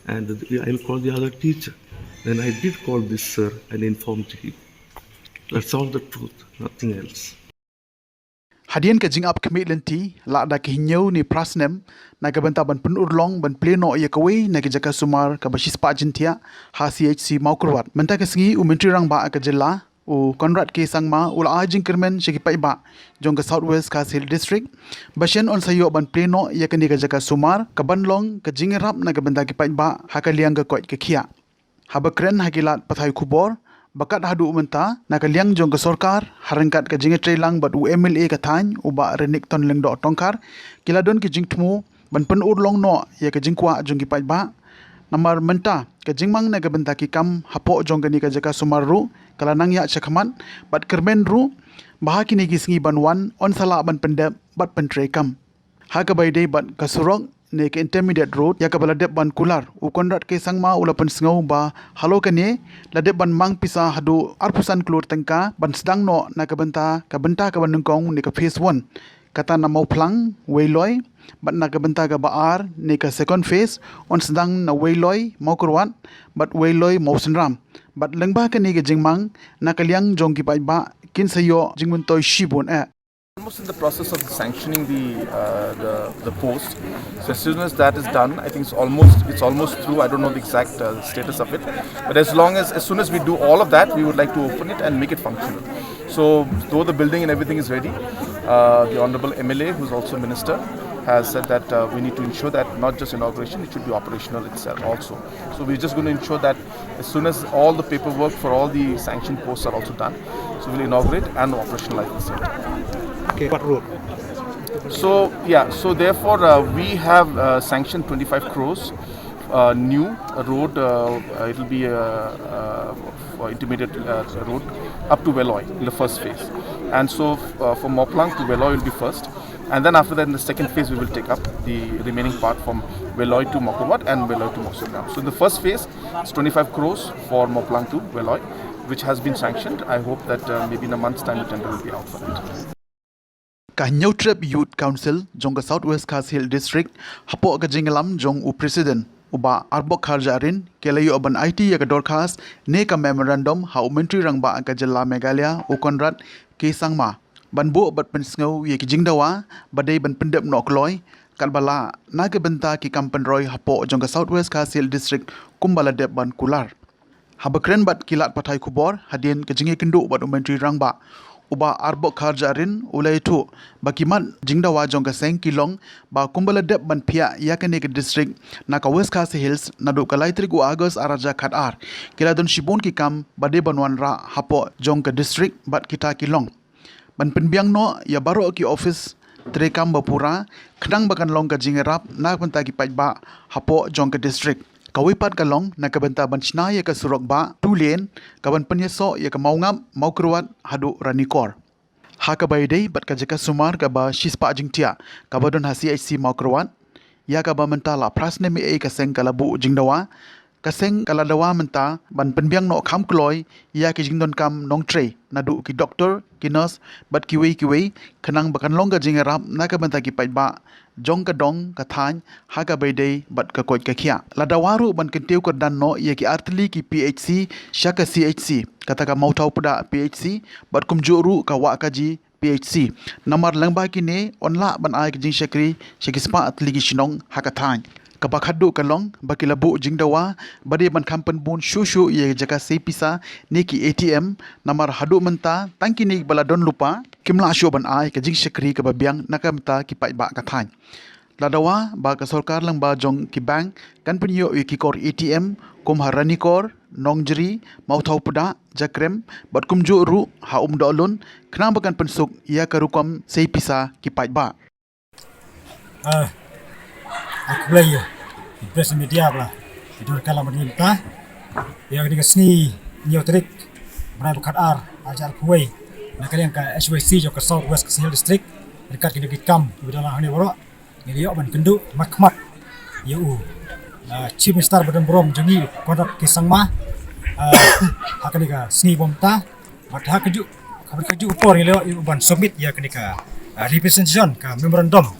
And I'll call the other teacher. Then I did call this sir and informed him. That's all the truth, nothing else. Hadien ka jingap khmih lynti la da ki hynñiew ne phra snem na ka bynta ban pynurlong ban plie noh ïa kawei na ki jaka sumar kaba shispah jingthiah ha C H C Mawkyrwat. Mynta ka sngi u Myntri Rangbah ka jylla u Conrad K Sangma u la ai jingkyrmen sha ki paidbah jong ka South West Khasi Hills District ba shen yn sa ïoh ban plie noh ïa kane ka jaka sumar ka ban long ka jingïarap na ka bynta ki paidbah ha ka liang ka koit ka khiah. Haba kren ha ki lad pathai khubor ba kat haduh mynta na ka liang jong ka sorkar ha ryngkat ka jingïatreilang bad u M L A ka thaiñ u Bah Renikton Lyngdoh Tongkhar ki la don ki jingthmu ban pynurlong noh ïa ka jingkwah jong ki paidbah. Namar mynta ka jingmang na ka bynta ki kam hapoh jong kane ka jaka sumar ruh ka la nang ïaid shakhmat bad kyrmen ruh ba ha kine ki sngi ban wan yn sa lah ban pyndep bad pyntreikam. Ha kaba ïadei bad ka surok ne ka intermediate road ïa kaba la dep ban kular, u Conrad K Sangma u la pynsngew ba halor kane la dep ban mang pisa haduh arphew san klur tyngka ban sdang noh na ka bynta ka bynta kaba nyngkong ne ka phase one, kata na Mawphlang Weiloi, bad na ka bynta kaba ar ne ka second phase yn sdang na Weiloi Mawkyrwat bad Weiloi Mawsynram. Bad lyngba kane ka jingmang na ka liang jong ki paidbah kin sa ïoh jingmyntoi shibun eh. Almost in the process of sanctioning the uh, the, the post. So as soon as that is done, I think it's almost it's almost through. I don't know the exact uh, status of it, but as long as as soon as we do all of that, we would like to open it and make it functional. So though the building and everything is ready, uh, the honourable M L A, who's also minister, has said that uh, we need to ensure that not just inauguration, it should be operational itself also. So we're just going to ensure that as soon as all the paperwork for all the sanctioned posts are also done, so we'll inaugurate and operationalize the center. Okay, what road? So yeah, so therefore uh, we have uh, sanctioned twenty-five crores uh, new road. Uh, uh, it'll be a uh, uh, intermediate uh, road up to Weiloi in the first phase, and so uh, from Mawphlang to Weiloi will be first, and then after that in the second phase we will take up the remaining part from Weiloi to Mawkyrwat and Weiloi to Mawsynram. So in the first phase, it's twenty-five crores for Mawphlang to Weiloi, which has been sanctioned. I hope that uh, maybe in a month's time the tender will be out for it. Ka Hynñiewtrep Youth Council jong ka South West Khasi Hills District hapoh ka jingïalam jong u President u Bah Arbok Kharjahrin ki la ïoh ban aiti ïa ka dorkhas ne ka memorandum ha u Myntri Rangbah ka jylla Meghalaya u Conrad K Sangma ban buh bad pynsngew ïa ki jingdawa ba dei ban pyndep noh kloi katba lah na ka bynta ki kam pynroi hapoh jong ka South West Khasi Hills District kumba la dep ban kular. Haba kren bad ki lad pathai khubor hadien ka jingïakynduh bad u Myntri Rangbah u Bah Arbok Kharjahrin u la ïathuh ba ki mat jingdawa jong ka seng ki long ba kumba la dep ban phiah ïa kane ka district na ka West Khasi Hills naduh ka lai tarik u August ar hajar khatar ki la don shibun ki kam ba dei ban wanrah hapoh jong ka district bad kita ki long ban pynbiang noh ïa baroh ki office treikam ba pura khnang ba kan long ka jingïarap na ka bynta ki paidbah hapoh jong ka district. Kawei pat ka long na ka bynta ban shna ïa ka surok bah two lane ka ban pynïasoh ïa ka Mawngap, Mawkyrwat haduh Ranikor. Ha kaba ïadei bad ka jaka sumar kaba shispah jingthiah kaba don ha C H C Mawkyrwat ïa kaba mynta la phra snem ei ei ka seng ka la buh jingdawa. Ka seng ka la dawa mynta ban pynbiang noh kham kloi ïa ki jingdonkam nongtrei naduh ki doktor, ki nurse bad kiwei kiwei khnang ba kan long ka jingïarap na ka bynta ki paidbah jong ka dong ka thaiñ ha kaba ïadei bad ka koit ka khiah. La dawa ruh ban kyntiew kyrdan noh ïa ki artylli ki P H C sha ka C H C, kata ka Mawthaw Pdah P H C bad kumjuh ruh ka Wahkaji P H C. Namar lyngba kine yn lah ban ai ka jingshakri sha ki spah tylli ki shnong ha ka thaiñ. Kaba khatduh ka long ba ki la buh jingdawa ba dei ban kham pynbun shuh shuh ïa ka jaka sei pisa ne ki A T M, namar haduh mynta tang kine ba la don lypa kim lah shuh ban ai ka jingshakri kaba biang na ka bynta ki paidbah ka thaiñ. La dawa ba ka sorkar lyngba jong ki bank kan pynïoh ïa ki kor A T M kum ha Ranikor, Nongjri, Mawthaw Pdah, Jakrem bad kumjuh ruh ha Umdohlun khnang ba kan pynsuk ïa ka rukom sei pisa ki paidbah. Ah, aku lagi ya. Press media bla. Itu kalau menurut kita, yang ini kesini nyo trik, berai bekat ar, ajar kuai. Nak kalian ke S Y C jong ke South West Khasi Hills District, dekat kini kita kam, kita lah ni borok. Ngi la ïoh ban kynduh khmat khmat ïa u Chief Minister ba don burom jong ngi, Conrad K Sangma, ha kane ka sngi ba mynta. Bad ha kajuh, ha kajuh ka por ngi la ïoh ban submit ïa kane ka representation, ka memorandum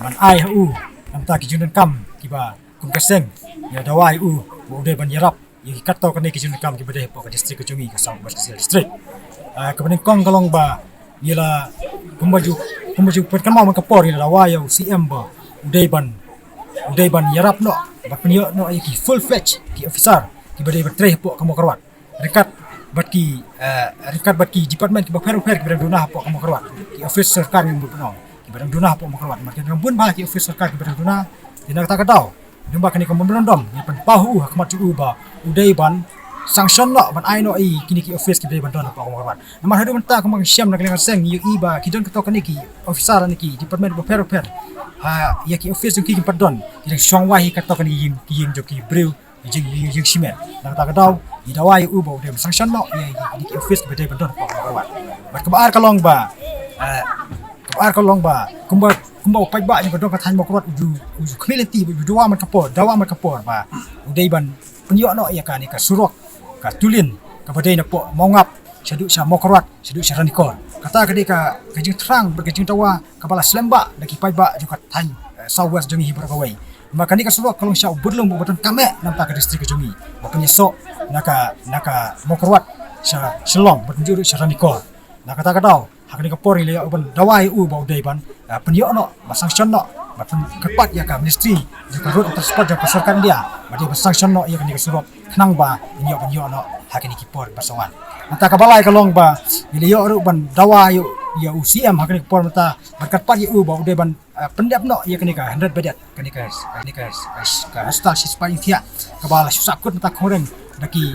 ban ai ha u na ka bynta ki jingdonkam kiba kum ka seng ngi la dawa ïa u ba u dei ban ïarap ïa ki katto katne ki jingdonkam kiba dei hapoh ka district ka jong ngi, ka South West Khasi Hills District. Kaba nyngkong ka long ba ngi la, kumba ju Kumba ju pyrkhat mo man ka por ïa la dawa ïa u C M ba u dei ban, u dei ban ïarap noh, ban pynïoh noh ïa ki full fledged ki officer kiba dei ban trei hapoh ka Mawkyrwat. Ryngkat bad ki, eh, ryngkat bad ki department kiba pher bapher kiba dang duna hapoh ka Mawkyrwat. Ki office sorkar ngi bud noh kiba dang duna hapoh Mawkyrwat. Namar ki dang bun bha ki office sorkar kiba dang duna. Te na kata ka daw, lyngba kane ka memorandum ngi pynpaw ha u ha khmat jong u ba u dei ban sanction noh, ban ai noh ïa kine ki office kiba dei ban don hapoh ka Mawkyrwat. Namar haduh mynta kumba ngi shem na ka liang ka seng ngi ïohi ba ki don kato kane ki officer ne ki department bapher bapher. Ha, ïa ki office jong ki kim pat don, ki dang shong wai hi kato kane ki ïing, ki ïing jong ki briew, ki jing, ki jing shimet. Na kata ka daw ngi dawa ïa u ba u dei ban sanction noh ïa, ïa, ïa ki office kiba dei ban don hapoh ka Mawkyrwat. Bad kaba ar ka long ba, eh, kaba ar ka long ba kumba, kumba u paidbah jong ka dong ka thaiñ Mawkyrwat u ju, u ju khmih lynti, u ju dawa man ka por, dawa man ka por ba u dei ban pynïoh noh ïa kane ka surok, ka tulin kaba dei napoh Mawngap shaduh sha Mawkyrwat, shaduh sha Ranikor. Kata ka dei ka, ka jingthrang bad ka jingdawa kaba la slem bha da ki paidbah jong ka thaiñ, eh, South West jong ngi hi baroh kawei. Namar kane ka surok ka long sha u budlum uba donkam eh na ka bynta ka district ka jong ngi, ba pynïasoh na ka, na ka Mawkyrwat sha Shillong bad kumjuh ruh sha Ranikor. Na kata ka daw ha kane ka por ngi la ïoh ban dawa ïa u ba u dei ban, ah, pynïoh noh, ban sanction noh, ban pynkyrpad ïa ka Ministry jong ka Road and Transport jong ka sorkar India ba dei ban sanction noh ïa kane ka surok khnang ba ngin ïoh ban ïoh noh ha kine ki por ba sa wan. Nangta kaba lai ka long ba ngi la ïoh ruh ban dawa ïa u, ïa u C M ha kane ka por mynta ban kyrpad ïa u ba u dei ban, ah, pyndep noh ïa kane ka hundred bedded, kane ka, kane ka, ka, ka hospital shi spah ïing thiah kaba la shu sahkut mynta khongryng da ki,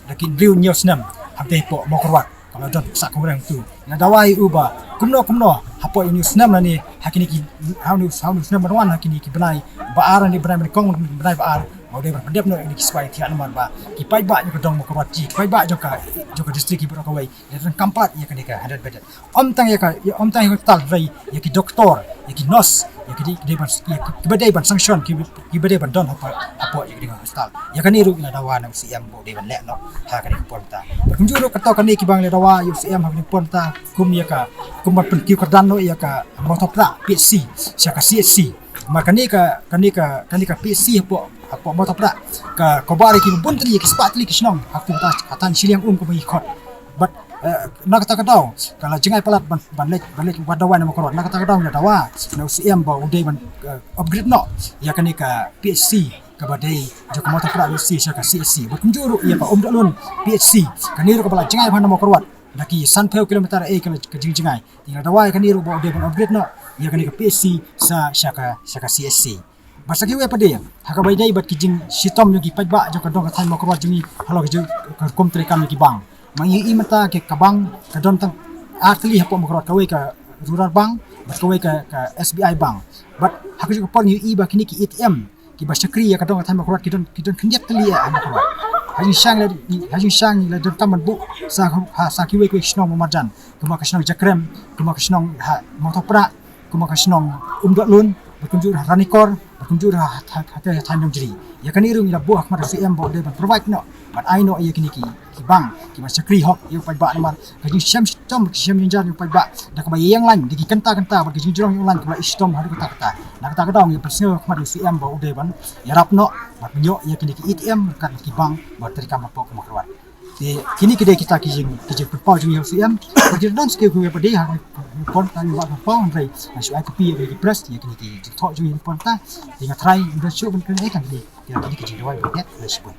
da ki hynriew hynñiew snem hangtei hapoh Mawkyrwat. Ka la don sah khongryng tu. Ngi la dawa ïa u ba kumno kumno hapoh ïa une u snem lane ha kine ki, ha une u, ha une u snem ban wan ha kine ki bnai ba ar lane bnai ban kong, bnai ba ar, ba u dei ban pyndep noh ïa kine ki spah ïing thiah namar ba ki paidbah jong ka dong Mawkyrwat, ki paidbah jong ka, jong ka district hi baroh kawei, ki donkam palat ïa kane ka hundred bedded. Ym tang ïa ka, ym tang ïa ka hospital, hynrei ïa ki doktor, ïa ki nurse, ïa ki dei, ki dei ban, ïa ki, kiba dei ban sanction, ki, kiba dei ban don hapoh, hapoh ïa kane ka hospital. Ïa kane ruh ngi la dawa na u C M ba u dei ban leh noh ha kane ka por mynta. Bad kumjuh ruh kato kane kiba ngi la dawa ïa u C M ha kane ka por mynta, kum ïa ka, kum ban pynkiew kyrdan noh ïa ka Mawthaprah P H C sha ka C H C. Namar kane ka, kane ka, kane ka P H C hapoh, hapoh Mawthaprah ka cover ïa kiba bun tylli, ki spah tylli ki shnong ha ka, ha ka thaiñ shiliang um kumba ngi khot. Bad, eh, na kata ka daw ka la jngai palat ban, ban leit, ban leit wad dawai na Mawkyrwat. Na kata ka daw ngi la dawa na u C M ba u dei ban, eh, upgrade noh ïa kane ka P H C kaba dei jong ka Mawthaprah P H C sha ka C H C. Bad kumjuh ruh ïa ka Umdohlun P H C, kane ruh kaba la jngai bha na Mawkyrwat da ki sanphew kilometer eh ka la, ka jingjngai. Te ngi la dawa ïa kane ruh ba u dei ban upgrade noh ïa kane ka P H C sha, sha ka, sha ka C H C. Bad sa kiwei pat de ha kaba ïadei bad ki jingshitom jong ki paidbah jong ka dong ka thaiñ Mawkyrwat jong ngi halor ka jong ka rukom treikam jong ki bank. Ma ngi ïohi mynta ka bank ka don tang ar tylli hapoh Mawkyrwat, kawei ka Rural Bank bad kawei ka, ka S B I Bank. Bad ha kajuh ka por ngi ïohi ba kine ki A T M kiba shakri ïa ka dong ka thaiñ Mawkyrwat ki don, ki don khyndiat tylli ha Mawkyrwat. Ha jingshisha ngi la, ha jingshisha ngi la donkam ban buh sa, ha, sa kiwei kiwei ki shnong marjan, kumba ka shnong Jakrem, kumba ka shnong ha Mawthaprah, kumba ka shnong Umdohlun, bad kumjuh ruh ha Ranikor, bad kumjuh ruh ha, ha, ha, ha thaiñ Nongjri. Ïa kane ruh ngi la buh ha khmat u C M ba u dei ban provide noh, ban ai noh ïa kine ki, ki bank kiba shakri hok ïa u paidbah namar ka jingshem shitom, ka jingshem jynjar ïa u paidbah da kaba ïeng lain da ki kynta kynta bad ka jingjrong ïeng lain kaba la ishitom haduh katta katta. Na kata ka daw ngi pynsngew ha khmat u C M ba u dei ban ïarap noh ban pynïoh ïa kine ki A T M ryngkat ki bank ba treikam hapoh ka Mawkyrwat. Te kine ki dei kita ki jing, ki jingpynpaw jong ngi ha u C M. Bad ki don sa kiwei pat de ha kane ka por mynta ngi la pynpaw, hynrei ngan shu ai copy ïa ki press ïa kine ki jingthoh jong ngi ha kane ka por mynta. Te nga trai, nga shu ban kren eh tang kine, ïa kine ki jingduwai ba ngi, nga shu ban.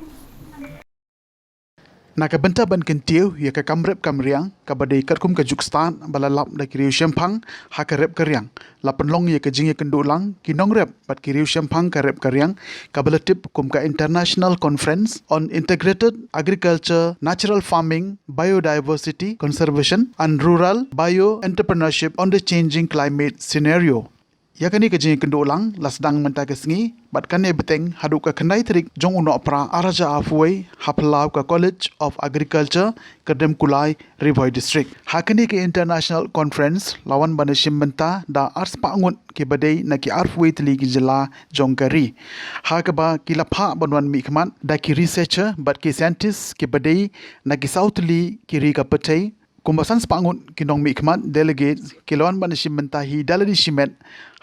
Na ka bynta ban kyntiew ïa ka kam rep kam riang kaba dei katkum ka juk stad ba la lap da ki riew shemphang ha ka rep ka riang, la pynlong ïa ka jingïakynduh lang ki nongrep bad ki riew shemphang ka rep ka riang kaba la tip kum ka International Conference on Integrated Agriculture, Natural Farming, Biodiversity Conservation and Rural Bio-Entrepreneurship on the Changing Climate Scenario. Ïa kane ka jingïakynduh lang la sdang mynta ka sngi bad kane bteng haduh ka khyndai tarik jong u Nohprah arhajar arphew wei ha phyllaw ka College of Agriculture, Kyrdemkulai, Ri Bhoi District. Ha kane ka International Conference la wan ban ïashim bynta da arspah ngut kiba dei na ki arphew wei tylli ki jylla jong ka ri, ha kaba ki la phah ban wan mihkhmat da ki researcher bad ki scientist kiba dei na ki saw tylli ki ri ka pyrthei. Kumba sanspah ngut ki nongmihkhmat, delegates, ki la wan ban ïashim bynta hi da lade shimet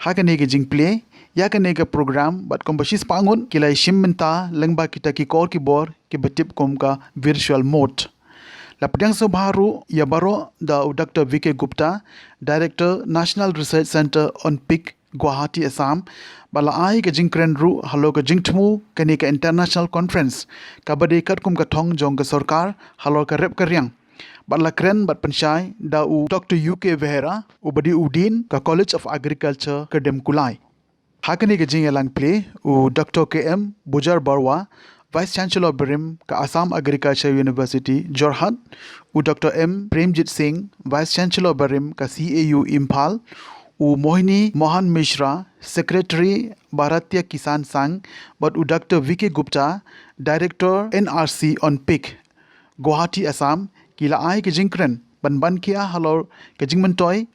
ha kane ka jingplie ïa kane ka program bad kumba shispah ngut ki la ïashim bynta lyngba kita ki kor ki bor kiba tip kum ka virtual mode. La pdiang sngewbha ruh ïa baroh da u Doctor V K Gupta, Director, National Research Centre on Pig, Guwahati, Assam, ba la ai ka jingkren ruh halor ka jingthmu kane ka International Conference, kaba dei katkum ka thong jong ka sorkar halor ka rep ka riang. Bad la kren bad pynshai da u Doctor U K Vehera, uba dei u Dean ka College of Agriculture, Kyrdemkulai. Ha kane ka jingïalang plie, u Doctor K M Bujar Barua, Vice Chancellor barim ka Assam Agriculture University, Jorhat, u Doctor M Premjit Singh, Vice Chancellor barim ka C A U Imphal, u Mohini Mohan Mishra, Secretary Bharatiya Kisan Sangh, bad u Doctor V K Gupta, Director N R C on Pig, Guwahati, Assam, ki la ai ka jingkren ban ban khia halor ka jingmyntoi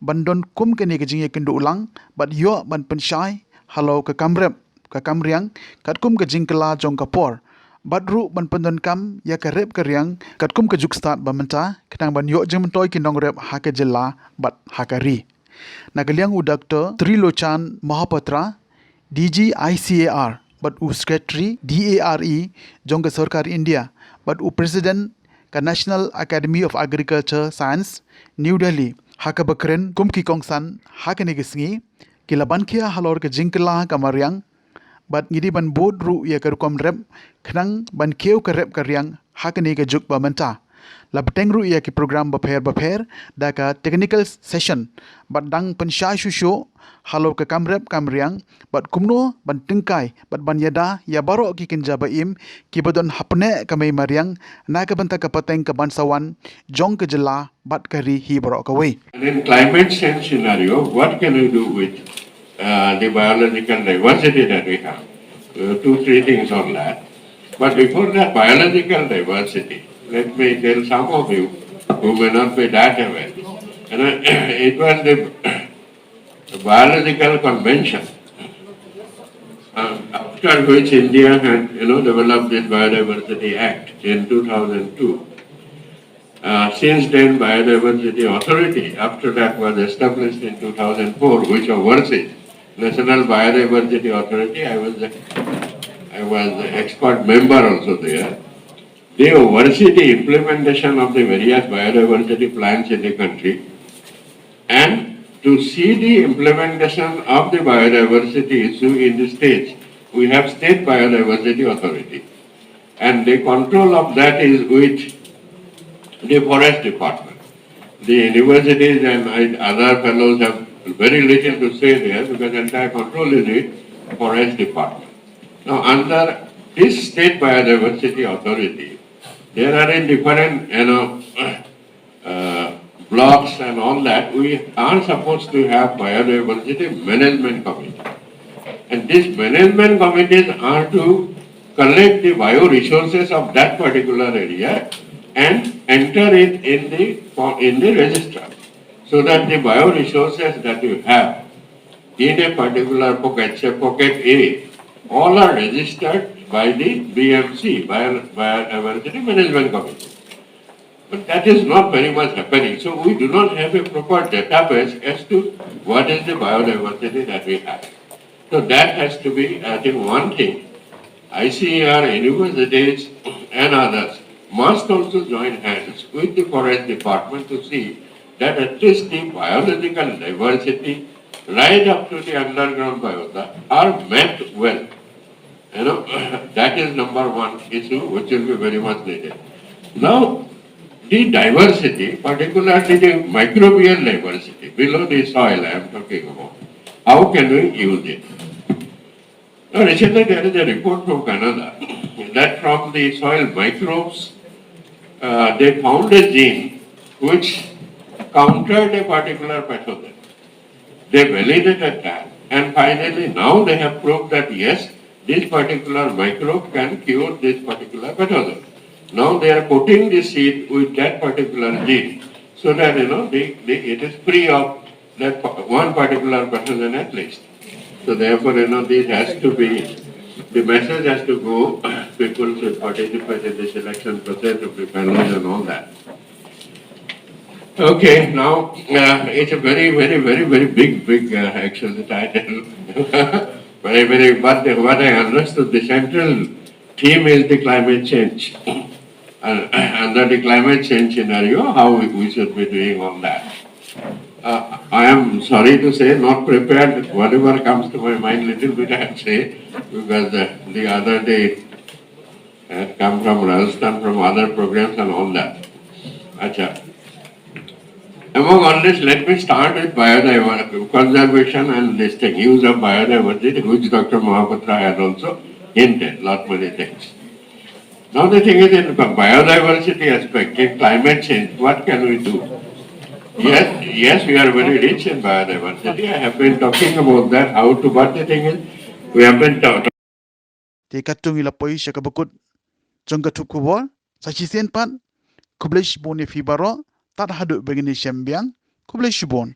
ban don kum kane ka jingïakynduh lang, bad ïoh ban pynshai halor ka kam rep ka kam riang katkum ka jingkylla jong ka por, bad ruh ban pyndonkam ïa ka rep ka riang katkum ka juk stad ba mynta, khnang ban ïoh jingmyntoi ki nongrep ha ka jylla bad ha ka ri. Na ka liang u Doctor Trilochan Mohapatra, D G I C A R, bad u Secretary D A R E jong ka Sorkar India, bad u President ka National Academy of Agriculture Science, New Delhi, ha kaba kren kum ki kongsan ha kane ka sngi, ki la ban khia halor ka jingkylla ka mariang, bad ngi dei ban bud ruh ïa ka rukom rep khnang ban khiew ka rep ka riang ha kane ka juk ba mynta. La bteng ruh ïa ki program bapher bapher da ka technical session, bad dang pynshai shuh shuh halor ka kam rep kam riang, bad kumno ban tyngkai bad ban ïada ïa baroh ki kynja ba im kiba don hapdeng ka mei mariang, na ka bynta ka pateng ka ban sa wan jong ka jylla bad ka ri hi baroh kawei. And in climate change scenario, what can we do with uh, the biological diversity that we have? Uh, two, three things on that. But before that, biological diversity, let me tell some of you who may not be that aware. You know, it was the, the Biological Convention, uh, after which India had, you know, developed this Biodiversity Act in two thousand two. Uh, since then, Biodiversity Authority, after that, was established in two thousand four, which oversees National Biodiversity Authority. I was the, I was the expert member also there. They oversee the implementation of the various biodiversity plans in the country. And to see the implementation of the biodiversity issue in the states, we have State Biodiversity Authority. And the control of that is with the Forest Department. The universities and other fellows have very little to say there because entire control is with Forest Department. Now, under this State Biodiversity Authority, there are in different, you know, uh, blocks and all that, we are supposed to have biodiversity management committee. And these management committees are to collect the bioresources of that particular area and enter it in the, in the register, so that the bioresources that you have in a particular pocket, say pocket A, all are registered by the B M C, Bio-, Biodiversity Management Committee. But that is not very much happening. So we do not have a proper database as to what is the biodiversity that we have. So that has to be, I think, one thing. I C A R, universities and others must also join hands with the forest department to see that at least the biological diversity right up to the underground biota are mapped well. You know, that is number one issue which will be very much needed. Now, the diversity, particularly the microbial diversity below the soil I am talking about, how can we use it? Now, recently there is a report from Canada that from the soil microbes, uh, they found a gene which countered a particular pathogen. They validated that, and finally now they have proved that yes, this particular microbe can cure this particular pathogen. Now they are coating the seed with that particular gene so that, you know, they, they, it is free of that pa-, one particular pathogen at least. So therefore, you know, this has to be, the message has to go, people should participate in the selection process of the fellows and all that. Okay, now, uh, it's a very, very, very, very big, big, uh, action that I tell. Very, very, but the, what I understood, the central theme is the climate change. uh, under the climate change scenario, how we, we should be doing on that. Uh, I am sorry to say, not prepared. Whatever comes to my mind, little bit I say, because the, the other day I had come from Rajasthan, from other programs and all that. Acha. Among all this, let me start with biodiversity, conservation and this thing, use of biodiversity, which Doctor Mohapatra had also hinted, lot many things. Now the thing is, in the biodiversity aspect, in climate change, what can we do? Yes, yes, we are very rich in biodiversity. I have been talking about that, how to, but the thing is, we have been ta-, Te katto ngi la poi sha kaba kut jong ka thup khubor, sa shisien pat, khublei shibun ïa phi baroh, tad haduh ba ngin ïashem biang, khublei shibun.